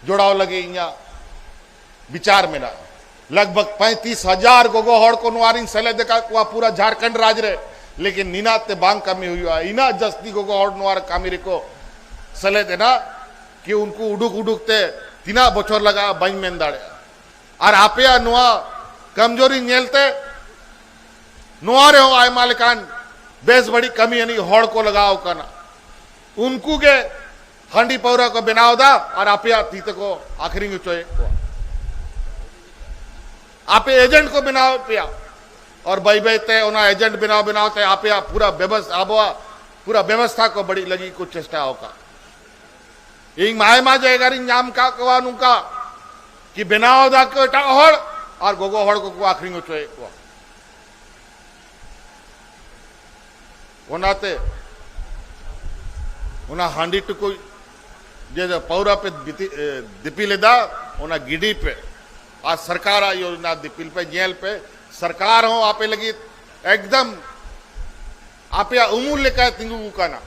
ᱡᱚᱲᱟᱣ ᱞᱟᱹᱜᱤᱫ ᱤᱧᱟᱹᱜ ᱵᱤᱪᱟᱨ ᱢᱮᱱᱟᱜᱼᱟ᱾ ᱞᱟᱜᱽ ᱵᱷᱟᱜᱽ ᱯᱚᱸᱭᱛᱤᱥ ᱦᱟᱡᱟᱨ ᱜᱚᱜᱚ ᱦᱚᱲ ᱠᱚ ᱱᱚᱣᱟ ᱨᱤᱧ ᱥᱮᱞᱮᱫ ᱟᱠᱟᱫ ᱠᱚᱣᱟ ᱯᱩᱨᱟᱹ ᱡᱷᱟᱲᱠᱷᱚᱸᱰ ᱨᱟᱡᱽ ᱨᱮ, ᱞᱮᱠᱤᱱ ᱱᱤᱱᱟᱜ ᱛᱮ ᱵᱟᱝ ᱠᱟᱹᱢᱤ ᱦᱩᱭᱩᱜᱼᱟ᱾ ᱤᱱᱟᱹᱜ ᱡᱟᱹᱥᱛᱤ ᱜᱚᱜᱚ ᱦᱚᱲ ᱱᱚᱣᱟ ᱨᱮ ᱠᱟᱹᱢᱤ ᱨᱮᱠᱚ ᱥᱮᱞᱮᱫ ᱮᱱᱟ ᱠᱤ ᱩᱱᱠᱩ ᱩᱰᱩᱠ ᱩᱰᱩᱠ ᱛᱮ ᱛᱤᱱᱟᱹᱜ ᱵᱚᱪᱷᱚᱨ ᱞᱟᱜᱟᱜᱼᱟ ᱵᱟᱹᱧ ᱢᱮᱱ ᱫᱟᱲᱮᱭᱟᱜᱼᱟ᱾ ᱟᱨ ᱟᱯᱮᱭᱟᱜ ᱱᱚᱣᱟ ᱠᱟᱢᱡᱳᱨᱤ ᱧᱮᱞᱛᱮ ᱱᱚᱣᱟ ᱨᱮᱦᱚᱸ ᱟᱭᱢᱟ ᱞᱮᱠᱟᱱ ᱵᱮᱥ ᱵᱟᱹᱲᱤᱡ ᱠᱟᱹᱢᱤ ᱟᱹᱱᱤᱡ ᱦᱚᱲ ᱠᱚ ᱞᱟᱜᱟᱣ ᱠᱟᱱᱟ᱾ ᱩᱱᱠᱩ ᱜᱮ ᱦᱟᱺᱰᱤ ᱯᱟᱹᱣᱨᱟᱹ ᱠᱚ ᱵᱮᱱᱟᱣ ᱮᱫᱟ ᱟᱨ ᱟᱯᱮᱭᱟᱜ ᱛᱤ ᱛᱮᱠᱚ ᱟᱠᱷᱨᱤᱧ ᱦᱚᱪᱚᱭᱮᱫ ᱠᱚᱣᱟ᱾ ᱟᱯᱮ ᱮᱡᱮᱱᱴ ᱠᱚ ᱵᱮᱱᱟᱣᱮᱫ ᱯᱮᱭᱟ᱾ ᱟᱨ ᱵᱟᱹᱭ ᱵᱟᱹᱭ ᱛᱮ ᱚᱱᱟ ᱮᱡᱮᱱᱴ ᱵᱮᱱᱟᱣ ᱵᱮᱱᱟᱣ ᱛᱮ ᱟᱯᱮᱭᱟᱜ ᱯᱩᱨᱟ ᱵᱮᱵᱚᱥ-, ᱟᱵᱚᱣᱟᱜ ᱯᱩᱨᱟ ᱵᱮᱵᱚᱥᱛᱷᱟ ᱠᱚ ᱵᱟᱹᱲᱤᱡ ᱞᱟᱹᱜᱤᱫ ᱠᱚ ᱪᱮᱥᱴᱟ ᱟᱠᱟᱫ᱾ ᱤᱧ ᱢᱟ ᱟᱭᱢᱟ ᱡᱟᱭᱜᱟ ᱨᱤᱧ ᱧᱟᱢ ᱟᱠᱟᱫ ᱠᱚᱣᱟ ᱱᱚᱝᱠᱟ ᱠᱤ ᱵᱮᱱᱟᱣ ᱮᱫᱟ ᱠᱚ ᱮᱴᱟᱜ ᱦᱚᱲ ᱟᱨ ᱜᱚᱜᱚ ᱦᱚᱲ ᱠᱚᱠᱚ ᱟᱠᱷᱨᱤᱧ ᱦᱚᱪᱚᱭᱮᱫ ᱠᱚᱣᱟ᱾ ᱚᱱᱟᱛᱮ ᱚᱱᱟ ᱦᱟᱺᱰᱤ ᱴᱩᱠᱩᱡ ᱡᱮ ᱯᱟᱹᱣᱨᱟ ᱯᱮ ᱵᱤᱛᱤ-, ᱮ, ᱫᱤᱯᱤᱞ ᱮᱫᱟ, ᱚᱱᱟ ᱜᱤᱰᱤ ᱯᱮ᱾ ᱟᱨ ᱥᱚᱨᱠᱟᱨᱟᱜ ᱭᱳᱡᱽᱱᱟ ᱫᱤᱯᱤᱞ ᱯᱮ, ᱧᱮᱞ ᱯᱮ, ᱥᱚᱨᱠᱟᱨ ᱦᱚᱸ ᱟᱯᱮ ᱞᱟᱹᱜᱤᱫ ᱮᱠᱫᱚᱢ ᱟᱯᱮᱭᱟᱜ ᱩᱢᱩᱞ ᱞᱮᱠᱟᱭ ᱛᱤᱸᱜᱩ ᱟᱠᱟᱱᱟ᱾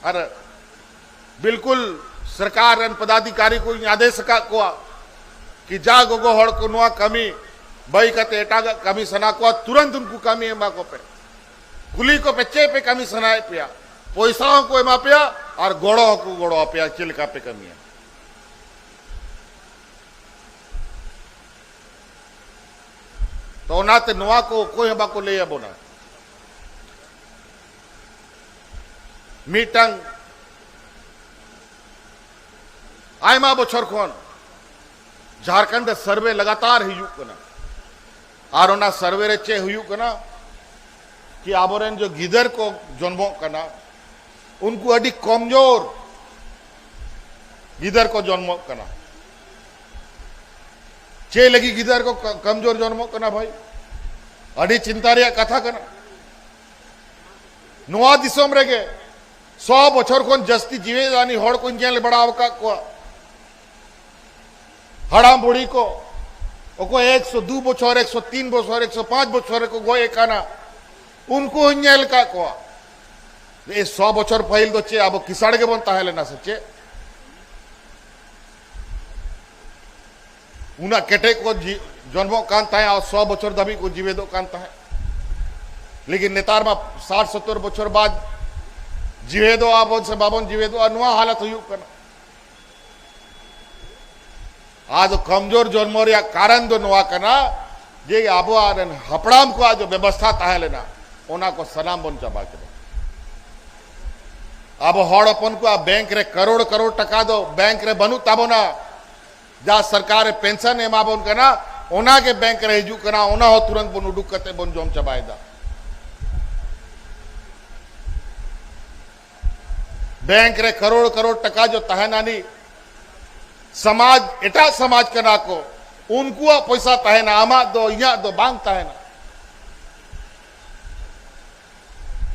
ᱟᱨ ᱵᱤᱞᱠᱩᱞ ᱥᱚᱨᱠᱟᱨ ᱨᱮᱱ ᱯᱚᱫᱟᱫᱷᱤᱠᱟᱨᱤ ᱠᱚᱧ ᱟᱫᱮᱥ ᱟᱠᱟᱫ ᱠᱚᱣᱟ ᱠᱤ ᱡᱟ ᱜᱚᱜᱚ ᱦᱚᱲ ᱠᱚ ᱱᱚᱣᱟ ᱠᱟᱹᱢᱤ ᱵᱟᱹᱜᱤ ᱠᱟᱛᱮ ᱮᱴᱟᱜᱟᱜ ᱠᱟᱹᱢᱤ ᱥᱟᱱᱟ ᱠᱚᱣᱟ, ᱛᱩᱨᱟᱹᱱᱛ ᱩᱱᱠᱩ ᱠᱟᱹᱢᱤ ᱮᱢᱟ ᱠᱚᱯᱮ᱾ ᱠᱩᱞᱤ ᱠᱚᱯᱮ ᱪᱮᱫ ᱯᱮ ᱠᱟᱹᱢᱤ ᱥᱟᱱᱟᱭᱮᱫ ᱯᱮᱭᱟ, ᱯᱚᱭᱥᱟ ᱦᱚᱸᱠᱚ ᱮᱢᱟ ᱯᱮᱭᱟ ᱟᱨ ᱜᱚᱲᱚ ᱦᱚᱸᱠᱚ ᱜᱚᱲᱚ ᱟᱯᱮᱭᱟ ᱪᱮᱫ ᱞᱮᱠᱟ ᱯᱮ ᱠᱟᱹᱢᱤᱭᱟ᱾ ᱛᱚ ᱚᱱᱟᱛᱮ ᱱᱚᱣᱟ ᱠᱚ ᱚᱠᱚᱭ ᱦᱚᱸ ᱵᱟᱠᱚ ᱞᱟᱹᱭ ᱟᱵᱚᱱᱟ᱾ ᱢᱤᱫᱴᱟᱝ ᱟᱭᱢᱟ ᱵᱚᱪᱷᱚᱨ ᱠᱷᱚᱱ ᱡᱷᱟᱲᱠᱷᱚᱸᱰ ᱨᱮ ᱥᱟᱨᱵᱷᱮ ᱞᱟᱜᱟᱛᱟᱨ ᱦᱩᱭᱩᱜ ᱠᱟᱱᱟ᱾ ᱟᱨ ᱚᱱᱟ ᱥᱟᱨᱵᱷᱮ ᱨᱮ ᱪᱮᱫ ᱦᱩᱭᱩᱜ ᱠᱟᱱᱟ ᱠᱤ ᱟᱵᱚᱨᱮᱱ ᱡᱚ ᱜᱤᱫᱟᱹᱨ ᱠᱚ ᱡᱚᱱᱢᱚᱜ ᱠᱟᱱᱟ, ᱩᱱᱠᱩ ᱟᱹᱰᱤ ᱠᱚᱢᱡᱳᱨ ᱜᱤᱫᱟᱹᱨ ᱠᱚ ᱡᱚᱱᱢᱚᱜ ᱠᱟᱱᱟ᱾ ᱪᱮᱫ ᱞᱟᱹᱜᱤᱫ ᱜᱤᱫᱟᱹᱨ ᱠᱚ ᱠᱚ-, ᱠᱚᱢᱡᱳᱨ ᱡᱚᱱᱢᱚᱜ ᱠᱟᱱᱟ ᱵᱷᱟᱹᱭ? ᱟᱹᱰᱤ ᱪᱤᱱᱛᱟ ᱨᱮᱭᱟᱜ ᱠᱟᱛᱷᱟ ᱠᱟᱱᱟ᱾ ᱱᱚᱣᱟ ᱫᱤᱥᱚᱢ ᱨᱮᱜᱮ ᱥᱚ ᱵᱚᱪᱷᱚᱨ ᱠᱷᱚᱱ ᱡᱟᱹᱥᱛᱤ ᱡᱤᱣᱮᱫ ᱟᱹᱱᱤᱡ ᱦᱚᱲ ᱠᱚᱧ ᱧᱮᱞ ᱵᱟᱲᱟ ᱟᱠᱟᱫ ᱠᱚᱣᱟ᱾ ᱦᱟᱲᱟᱢ ᱵᱩᱲᱦᱤ ᱠᱚ, ᱚᱠᱚᱭ ᱮᱠᱥᱚ ᱫᱩ ᱵᱚᱪᱷᱚᱨ, ᱮᱠᱥᱚ ᱛᱤᱱ ᱵᱚᱪᱷᱚᱨ, ᱮᱠᱥᱚ ᱯᱟᱸᱪ ᱵᱚᱪᱷᱚᱨ ᱨᱮᱠᱚ ᱜᱚᱡ ᱟᱠᱟᱱᱟ, ᱩᱱᱠᱩ ᱦᱚᱸᱧ ᱧᱮᱞ ᱟᱠᱟᱫ ᱠᱚᱣᱟ᱾ ᱮ, ᱥᱚ ᱵᱚᱪᱷᱚᱨ ᱯᱟᱹᱦᱤᱞ ᱫᱚ ᱪᱮᱫ ᱟᱵᱚ ᱠᱤᱥᱟᱬ ᱜᱮᱵᱚᱱ ᱛᱟᱦᱮᱸ ᱞᱮᱱᱟ ᱥᱮ ᱪᱮᱫ? ᱩᱱᱟᱹᱜ ᱠᱮᱴᱮᱡ ᱠᱚ ᱡᱤ-, ᱡᱚᱱᱢᱚᱜ ᱠᱟᱱ ᱛᱟᱦᱮᱸᱫ ᱟᱨ ᱥᱚ ᱵᱚᱪᱷᱚᱨ ᱫᱷᱟᱹᱵᱤᱡ ᱠᱚ ᱡᱤᱣᱮᱫᱚᱜ ᱠᱟᱱ ᱛᱟᱦᱮᱸᱫ᱾ ᱞᱮᱠᱤᱱ ᱱᱮᱛᱟᱨ ᱢᱟ ᱥᱟᱴ ᱥᱚᱛᱛᱚᱨ ᱵᱚᱪᱷᱚᱨ ᱵᱟᱫ ᱡᱤᱣᱮᱫᱚᱜ ᱟᱵᱚᱱ ᱥᱮ ᱵᱟᱵᱚᱱ ᱡᱤᱣᱮᱫᱚᱜᱼᱟ, ᱱᱚᱣᱟ ᱦᱟᱞᱚᱛ ᱦᱩᱭᱩᱜ ᱠᱟᱱᱟ᱾ ᱟᱫᱚ ᱠᱚᱢᱡᱳᱨ ᱡᱚᱱᱢᱚ ᱨᱮᱭᱟᱜ ᱠᱟᱨᱚᱱ ᱫᱚ ᱱᱚᱣᱟ ᱠᱟᱱᱟ ᱡᱮ ᱟᱵᱚᱣᱟᱜ ᱨᱮᱱ ᱦᱟᱯᱲᱟᱢ ᱠᱚᱣᱟᱜ ᱡᱮ ᱵᱮᱵᱚᱥᱛᱷᱟ ᱛᱟᱦᱮᱸ ᱞᱮᱱᱟ, ᱚᱱᱟ ᱠᱚ ᱥᱟᱱᱟᱢ ᱵᱚᱱ ᱪᱟᱵᱟ ᱠᱮᱫᱟ᱾ ᱟᱵᱚ ᱦᱚᱲ ᱦᱚᱯᱚᱱ ᱠᱚᱣᱟᱜ ᱵᱮᱝᱠ ᱨᱮ ᱠᱟᱨᱳᱲ ᱠᱟᱨᱳᱲ ᱴᱟᱠᱟ ᱫᱚ ᱵᱮᱝᱠ ᱨᱮ ᱵᱟᱹᱱᱩᱜ ᱛᱟᱵᱚᱱᱟ᱾ ᱡᱟ ᱥᱚᱨᱠᱟᱨ ᱮ ᱯᱮᱱᱥᱚᱱ ᱮ ᱮᱢᱟ ᱵᱚᱱ ᱠᱟᱱᱟ, ᱚᱱᱟ ᱜᱮ ᱵᱮᱝᱠ ᱨᱮ ᱦᱤᱡᱩᱜ ᱠᱟᱱᱟ, ᱚᱱᱟ ᱦᱚᱸ ᱛᱩᱨᱟᱹᱱᱛ ᱵᱚᱱ ᱩᱰᱩᱠ ᱠᱟᱛᱮ ᱵᱚᱱ ᱡᱚᱢ ᱪᱟᱵᱟᱭᱮᱫᱟ᱾ ᱵᱮᱝᱠ ᱨᱮ ᱠᱟᱨᱳᱲ ᱠᱟᱨᱳᱲ ᱴᱟᱠᱟ ᱡᱚ ᱛᱟᱦᱮᱱᱟ ᱱᱤ, ᱥᱚᱢᱟᱡᱽ, ᱮᱴᱟᱜ ᱥᱚᱢᱟᱡᱽ ᱠᱟᱱᱟ ᱠᱚ, ᱩᱱᱠᱩᱣᱟᱜ ᱯᱚᱭᱥᱟ ᱛᱟᱦᱮᱱᱟ, ᱟᱢᱟᱜ ᱫᱚ, ᱤᱧᱟᱹᱜ ᱫᱚ ᱵᱟᱝ ᱛᱟᱦᱮᱱᱟ᱾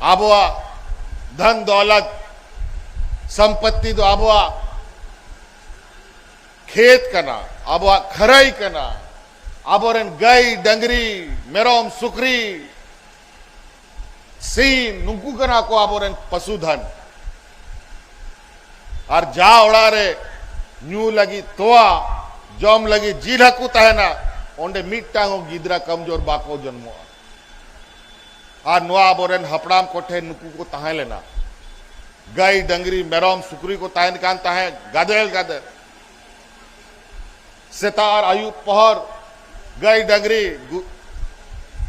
ᱟᱵᱚᱣᱟᱜ ᱫᱷᱚᱱ ᱫᱚᱞᱚᱛ, ᱥᱚᱢᱯᱚᱛᱛᱤ ᱫᱚ ᱟᱵᱚᱣᱟᱜ ᱠᱷᱮᱛ ᱠᱟᱱᱟ, ᱟᱵᱚᱣᱟᱜ ᱠᱷᱟᱹᱨᱟᱹᱭ ᱠᱟᱱᱟ, ᱟᱵᱚᱨᱮᱱ ᱜᱟᱹᱭ, ᱰᱟᱹᱝᱨᱤ, ᱢᱮᱨᱚᱢ, ᱥᱩᱠᱨᱤ, ᱥᱤᱢ, ᱱᱩᱠᱩ ᱠᱟᱱᱟ ᱠᱚ ᱟᱵᱚᱨᱮᱱ ᱯᱚᱥᱩ ᱫᱷᱚᱱ᱾ ᱟᱨ ᱡᱟ ᱚᱲᱟᱜ ᱨᱮ ᱧᱩ ᱞᱟᱹᱜᱤᱫ ᱛᱚᱣᱟ, ᱡᱚᱢ ᱞᱟᱹᱜᱤᱫ ᱡᱤᱞ ᱦᱟᱹᱠᱩ ᱛᱟᱦᱮᱱᱟ, ᱚᱸᱰᱮ ᱢᱤᱫᱴᱟᱝ ᱦᱚᱸ ᱜᱤᱫᱽᱨᱟᱹ ᱠᱚᱢᱡᱳᱨ ᱵᱟᱠᱚ ᱡᱚᱱᱢᱚᱜᱼᱟ᱾ ᱟᱨ ᱱᱚᱣᱟ ᱟᱵᱚᱨᱮᱱ ᱦᱟᱯᱲᱟᱢ ᱠᱚᱴᱷᱮᱱ ᱱᱩᱠᱩ ᱠᱚ ᱛᱟᱦᱮᱸ ᱞᱮᱱᱟ, ᱜᱟᱹᱭ, ᱰᱟᱹᱝᱨᱤ, ᱢᱮᱨᱚᱢ, ᱥᱩᱠᱨᱤ ᱠᱚ ᱛᱟᱦᱮᱱ ᱠᱟᱱ ᱛᱟᱦᱮᱸᱫ ᱜᱟᱫᱮᱞ ᱜᱟᱫᱮᱞ᱾ ᱥᱮᱛᱟᱜ ᱟᱨ ᱟᱹᱭᱩᱵ ᱯᱚᱦᱚᱨ ᱜᱟᱹᱭ, ᱰᱟᱹᱝᱨᱤ ᱜᱩ-,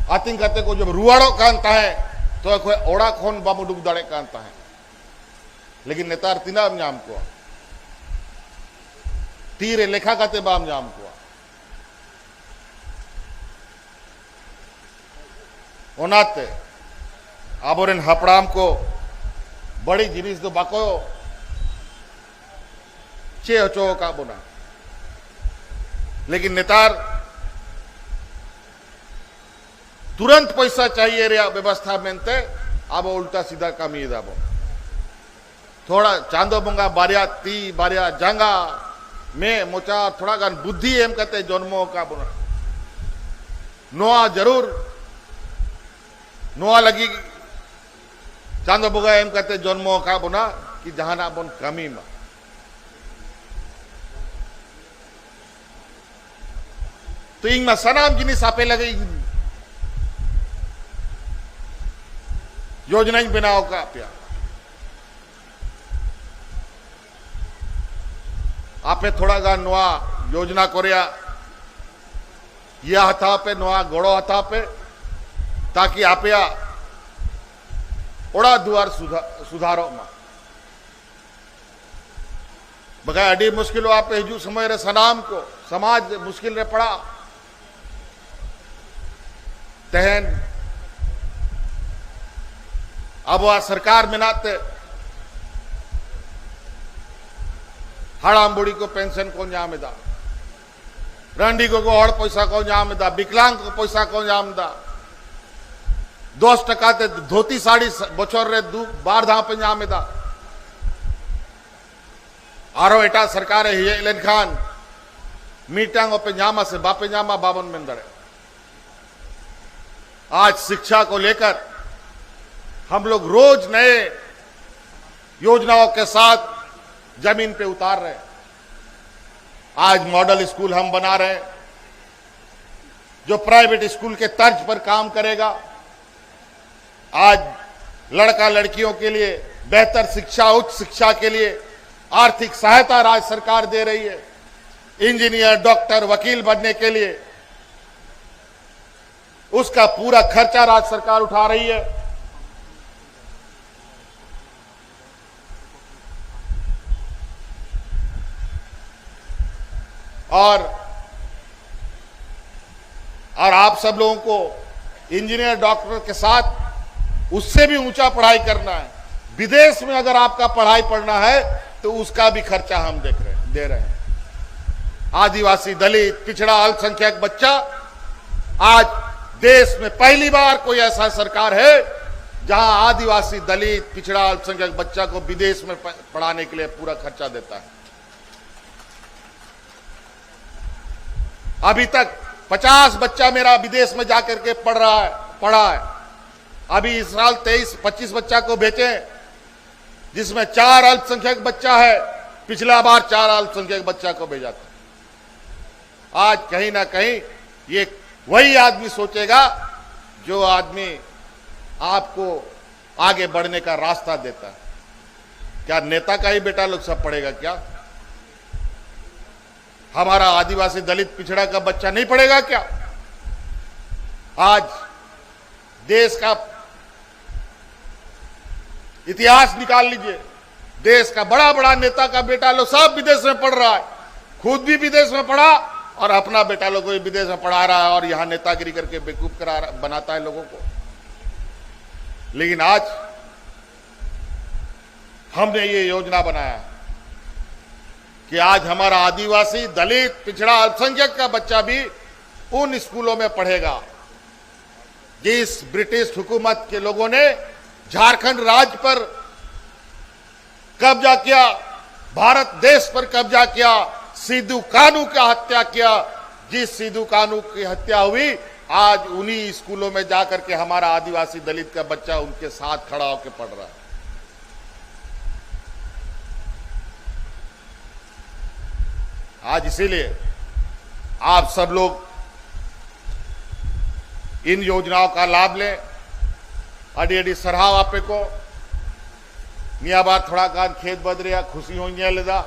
ᱟᱹᱛᱤᱧ ᱠᱟᱛᱮ ᱠᱚ ᱡᱚᱢ ᱨᱩᱣᱟᱹᱲᱚᱜ ᱠᱟᱱ ᱛᱟᱦᱮᱸᱫ, ᱛᱚ ᱚᱠᱚᱭ ᱚᱲᱟᱜ ᱠᱷᱚᱱ ᱵᱟᱢ ᱩᱰᱩᱠ ᱫᱟᱲᱮᱭᱟᱜ ᱠᱟᱱ ᱛᱟᱦᱮᱸᱫ᱾ ᱞᱮᱠᱤᱱ ᱱᱮᱛᱟᱨ ᱛᱤᱱᱟᱹᱜ ᱮᱢ ᱧᱟᱢ ᱠᱚᱣᱟ? ᱛᱤᱨᱮ ᱞᱮᱠᱷᱟ ᱠᱟᱛᱮ ᱵᱟᱢ ᱧᱟᱢ ᱠᱚᱣᱟ᱾ ᱚᱱᱟᱛᱮ ᱟᱵᱚᱨᱮᱱ ᱦᱟᱯᱲᱟᱢ ᱠᱚ ᱵᱟᱹᱲᱤᱡ ᱡᱤᱱᱤᱥ ᱫᱚ ᱵᱟᱠᱚ ᱪᱮᱫ ᱦᱚᱪᱚ ᱟᱠᱟᱫ ᱵᱚᱱᱟ᱾ ᱞᱮᱠᱤᱱ ᱱᱮᱛᱟᱨ ᱛᱩᱨᱟᱱᱛ ᱯᱚᱭᱥᱟ ᱪᱟᱦᱤᱭᱮ ᱨᱮᱭᱟᱜ ᱵᱮᱵᱚᱥᱛᱷᱟ ᱢᱮᱱᱛᱮ ᱟᱵᱚ ᱩᱞᱴᱟ ᱥᱤᱫᱷᱟ ᱠᱟᱹᱢᱤᱭᱮᱫᱟ ᱵᱚᱱ᱾ ᱛᱷᱚᱲᱟ ᱪᱟᱸᱫᱚ ᱵᱚᱸᱜᱟ ᱵᱟᱨᱭᱟ ᱛᱤ, ᱵᱟᱨᱭᱟ ᱡᱟᱸᱜᱟ, ᱢᱮᱫ, ᱢᱚᱪᱟ, ᱛᱷᱚᱲᱟ ᱜᱟᱱ ᱵᱩᱫᱽᱫᱷᱤ ᱮᱢ ᱠᱟᱛᱮ ᱡᱚᱱᱢᱚ ᱟᱠᱟᱫ ᱵᱚᱱᱟ᱾ ᱱᱚᱣᱟ ᱡᱟᱹᱨᱩᱲ, ᱱᱚᱣᱟ ᱞᱟᱹᱜᱤᱫ ᱪᱟᱸᱫᱚ ᱵᱚᱸᱜᱟ ᱮᱢ ᱠᱟᱛᱮ ᱡᱚᱱᱢᱚ ᱟᱠᱟᱫ ᱵᱚᱱᱟ ᱠᱤ ᱡᱟᱦᱟᱱᱟᱜ ᱵᱚᱱ ᱠᱟᱹᱢᱤ ᱢᱟ᱾ ᱛᱚ ᱤᱧ ᱢᱟ ᱥᱟᱱᱟᱢ ᱡᱤᱱᱤᱥ ᱟᱯᱮ ᱞᱟᱹᱜᱤᱫ ᱤᱧ ᱭᱳᱡᱽᱱᱟᱧ ᱵᱮᱱᱟᱣ ᱟᱠᱟᱫ ᱯᱮᱭᱟ᱾ ᱟᱯᱮ ᱛᱷᱚᱲᱟ ᱜᱟᱱ ᱱᱚᱣᱟ ᱭᱳᱡᱽᱱᱟ ᱠᱚ ᱨᱮᱭᱟᱜ ᱤᱭᱟᱹ ᱦᱟᱛᱟᱣ ᱯᱮ, ᱱᱚᱣᱟ ᱜᱚᱲᱚ ᱦᱟᱛᱟᱣ ᱯᱮ, ᱛᱟᱠᱤ ᱟᱯᱮᱭᱟᱜ ᱚᱲᱟᱜ ᱫᱩᱣᱟᱨ ᱥᱩᱫᱷᱟ-, ᱥᱩᱫᱷᱟᱨᱚᱜ ᱢᱟ᱾ ᱵᱟᱠᱷᱟᱡ ᱟᱹᱰᱤ ᱢᱩᱥᱠᱤᱞᱚᱜᱼᱟ, ᱟᱯᱮ ᱦᱤᱡᱩᱜ ᱥᱚᱢᱚᱭ ᱨᱮ ᱥᱟᱱᱟᱢ ᱠᱚ ᱥᱚᱢᱟᱡᱽ ᱢᱩᱥᱠᱤᱞ ᱨᱮ ᱯᱟᱲᱟᱜᱼᱟ᱾ ᱛᱮᱦᱮᱧ ᱟᱵᱚᱣᱟᱜ ᱥᱚᱨᱠᱟᱨ ᱢᱮᱱᱟᱜ ᱛᱮ ᱦᱟᱲᱟᱢ ᱵᱩᱲᱦᱤ ᱠᱚ ᱯᱮᱱᱥᱚᱱ ᱠᱚ ᱧᱟᱢ ᱮᱫᱟ, ᱨᱟᱺᱰᱤ ᱜᱚᱜᱚ ᱦᱚᱲ ᱯᱚᱭᱥᱟ ᱠᱚ ᱧᱟᱢ ᱮᱫᱟ, ᱵᱤᱠᱞᱟᱝ ᱠᱚ ᱯᱚᱭᱥᱟ ᱠᱚ ᱧᱟᱢ ᱮᱫᱟ, ᱫᱚᱥ ᱴᱟᱠᱟ ᱛᱮ ᱫᱷᱩᱛᱤ ᱥᱟᱹᱲᱤ ᱵᱚᱪᱷᱚᱨ ᱨᱮ ᱫᱩ ᱵᱟᱨ ᱫᱷᱟᱣ ᱯᱮ ᱧᱟᱢ ᱮᱫᱟ᱾ ᱟᱨᱚ ᱮᱴᱟᱜ ᱥᱚᱨᱠᱟᱨᱮ ᱦᱮᱡ ᱞᱮᱱᱠᱷᱟᱱ ᱢᱤᱫᱴᱟᱝ ᱦᱚᱸᱯᱮ ᱧᱟᱢᱟ ᱥᱮ ᱵᱟᱯᱮ ᱧᱟᱢᱟ, ᱵᱟᱵᱚᱱ ᱢᱮᱱ ᱫᱟᱲᱮᱭᱟᱜᱼᱟ᱾ आज शिक्षा को लेकर हम लोग रोज नए योजनाओं के साथ जमीन पे उतार रहे हैं। आज मॉडल स्कूल हम बना रहे हैं, जो प्राइवेट स्कूल के तर्ज पर काम करेगा। आज लड़का लड़कियों के लिए बेहतर शिक्षा, उच्च शिक्षा के लिए आर्थिक सहायता राज्य सरकार दे रही है। इंजीनियर, डॉक्टर, वकील बनने के लिए उसका पूरा खर्चा राज्य सरकार उठा रही है। और, और आप सब लोगों को इंजीनियर, डॉक्टर के साथ उससे भी ऊंचा पढ़ाई करना है। विदेश में अगर आपका पढ़ाई पढ़ना है तो उसका भी खर्चा हम देख रहे हैं, दे रहे हैं। आदिवासी, दलित, पिछड़ा, अल्पसंख्यक बच्चा, आज देश में पहली बार कोई ऐसा सरकार है जहां आदिवासी, दलित, पिछड़ा, अल्पसंख्यक बच्चा को विदेश में प-, पढ़ाने के लिए पूरा खर्चा देता है। अभी तक पचास बच्चा मेरा विदेश में जाकर के पढ़ रहा है, पढ़ा है। अभी इस साल तेईस पच्चीस बच्चा को भेजे, जिसमें चार अल्पसंख्यक बच्चा है। पिछला बार चार अल्पसंख्यक बच्चा को भेजा था। आज कहीं ना कहीं ये वही आदमी सोचेगा जो आदमी आपको आगे बढ़ने का रास्ता देता है। क्या नेता का ही बेटा लोग सब पढ़ेगा क्या? हमारा आदिवासी दलित पिछड़ा का बच्चा नहीं पढ़ेगा क्या? आज देश का इतिहास निकाल लीजिए, देश का बड़ा बड़ा नेता का बेटा लोग सब विदेश में पढ़ रहा है, खुद भी विदेश में पढ़ा और अपना बेटा लोग को भी विदेश में पढ़ा रहा है और यहाँ नेतागिरी करके बेवकूफ करा रहा, बनाता है लोगों को। लेकिन आज हमने ये योजना बनाया कि आज हमारा आदिवासी, दलित, पिछड़ा, अल्पसंख्यक का बच्चा भी उन स्कूलों में पढ़ेगा जिस ब्रिटिश हुकूमत के लोगों ने झारखंड राज्य पर कब्जा किया, भारत देश पर कब्जा किया, सिद्धू कानू का हत्या किया। जिस सिद्धू कानू की हत्या हुई, आज उन्हीं स्कूलों में जाकर के हमारा आदिवासी दलित का बच्चा उनके साथ खड़ा होकर पढ़ रहा है। आज इसीलिए आप सब लोग इन योजनाओं का लाभ लें। ᱟᱹᱰᱤ ᱟᱹᱰᱤ ᱥᱟᱨᱦᱟᱣ ᱟᱯᱮ ᱠᱚ᱾ ᱱᱤᱭᱟᱹ ᱵᱟᱨ ᱛᱷᱚᱲᱟ ᱜᱟᱱ ᱠᱷᱮᱛ ᱵᱟᱹᱫᱽ ᱨᱮᱭᱟᱜ ᱠᱷᱩᱥᱤ ᱦᱚᱸᱧ ᱧᱮᱞ ᱮᱫᱟ,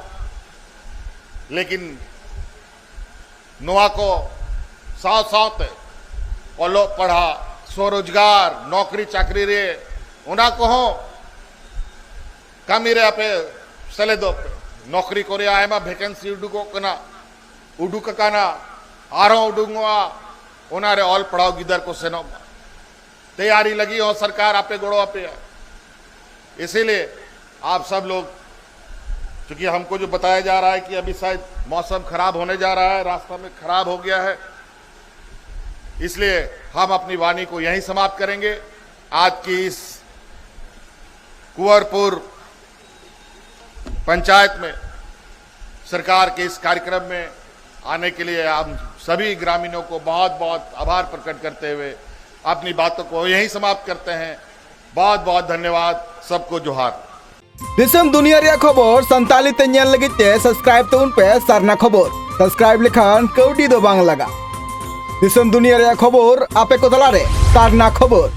ᱞᱮᱠᱤᱱ ᱱᱚᱣᱟ ᱠᱚ ᱥᱟᱶ ᱥᱟᱶᱛᱮ ᱚᱞᱚᱜ ᱯᱟᱲᱦᱟᱜ, ᱥᱚᱨᱚᱡᱽᱜᱟᱨ, ᱱᱚᱠᱨᱤ ᱪᱟᱠᱨᱤ ᱨᱮ, ᱚᱱᱟ ᱠᱚᱦᱚᱸ ᱠᱟᱹᱢᱤ ᱨᱮ ᱟᱯᱮ ᱥᱮᱞᱮᱫᱚᱜ ᱯᱮ᱾ ᱱᱚᱠᱨᱤ ᱠᱚᱨᱮ ᱟᱭᱢᱟ ᱵᱷᱮᱠᱮᱱᱥᱤ ᱩᱰᱩᱠᱚᱜ ᱠᱟᱱᱟ, ᱩᱰᱩᱠ ᱟᱠᱟᱱᱟ, ᱟᱨᱦᱚᱸ ᱩᱰᱩᱝᱚᱜᱼᱟ᱾ ᱚᱱᱟᱨᱮ ᱚᱞ ᱯᱟᱲᱦᱟᱣ ᱜᱤᱫᱟᱹᱨ ᱠᱚ ᱥᱮᱱᱚᱜ ᱢᱟ᱾ ᱛᱮᱭᱟᱨᱤ ᱞᱟᱹᱜᱤᱫ ᱦᱚᱸ ᱥᱚᱨᱠᱟᱨ ᱟᱯᱮ ᱜᱚᱲᱚ ᱟᱯᱮᱭᱟ᱾ इसीलिए आप सब लोग, क्योंकि हमको जो बताया जा रहा है कि अभी शायद मौसम खराब होने जा रहा है, रास्ता में खराब हो गया है, इसलिए हम अपनी वाणी को यहीं समाप्त करेंगे। आज की इस कुंवरपुर पंचायत में सरकार के इस कार्यक्रम में आने के लिए हम सभी ग्रामीणों को बहुत बहुत आभार प्रकट करते हुए अपनी बातों को यहीं समाप्त करते हैं। बहुत बहुत धन्यवाद, सबको जोहार। ᱫᱤᱥᱚᱢ ᱫᱩᱱᱤᱭᱟᱹ ᱨᱮᱭᱟᱜ ᱠᱷᱚᱵᱚᱨ ᱥᱟᱱᱛᱟᱲᱤ ᱛᱮ ᱧᱮᱞ ᱞᱟᱹᱜᱤᱫ ᱛᱮ ᱥᱟᱵᱥᱠᱨᱟᱭᱤᱵ ᱛᱟᱵᱚᱱ ᱯᱮ ᱥᱟᱨᱱᱟ ᱠᱷᱚᱵᱚᱨ᱾ ᱥᱟᱵᱥᱠᱨᱟᱭᱤᱵ ᱞᱮᱠᱷᱟᱱ ᱠᱟᱹᱣᱰᱤ ᱫᱚ ᱵᱟᱝ ᱞᱟᱜᱟᱜ᱾ ᱫᱤᱥᱚᱢ ᱫᱩᱱᱤᱭᱟᱹ ᱨᱮᱭᱟᱜ ᱠᱷᱚᱵᱚᱨ ᱟᱯᱮ ᱠᱚ ᱛᱟᱞᱟᱨᱮ ᱥᱟᱨᱱᱟ ᱠᱷᱚᱵᱚᱨ᱾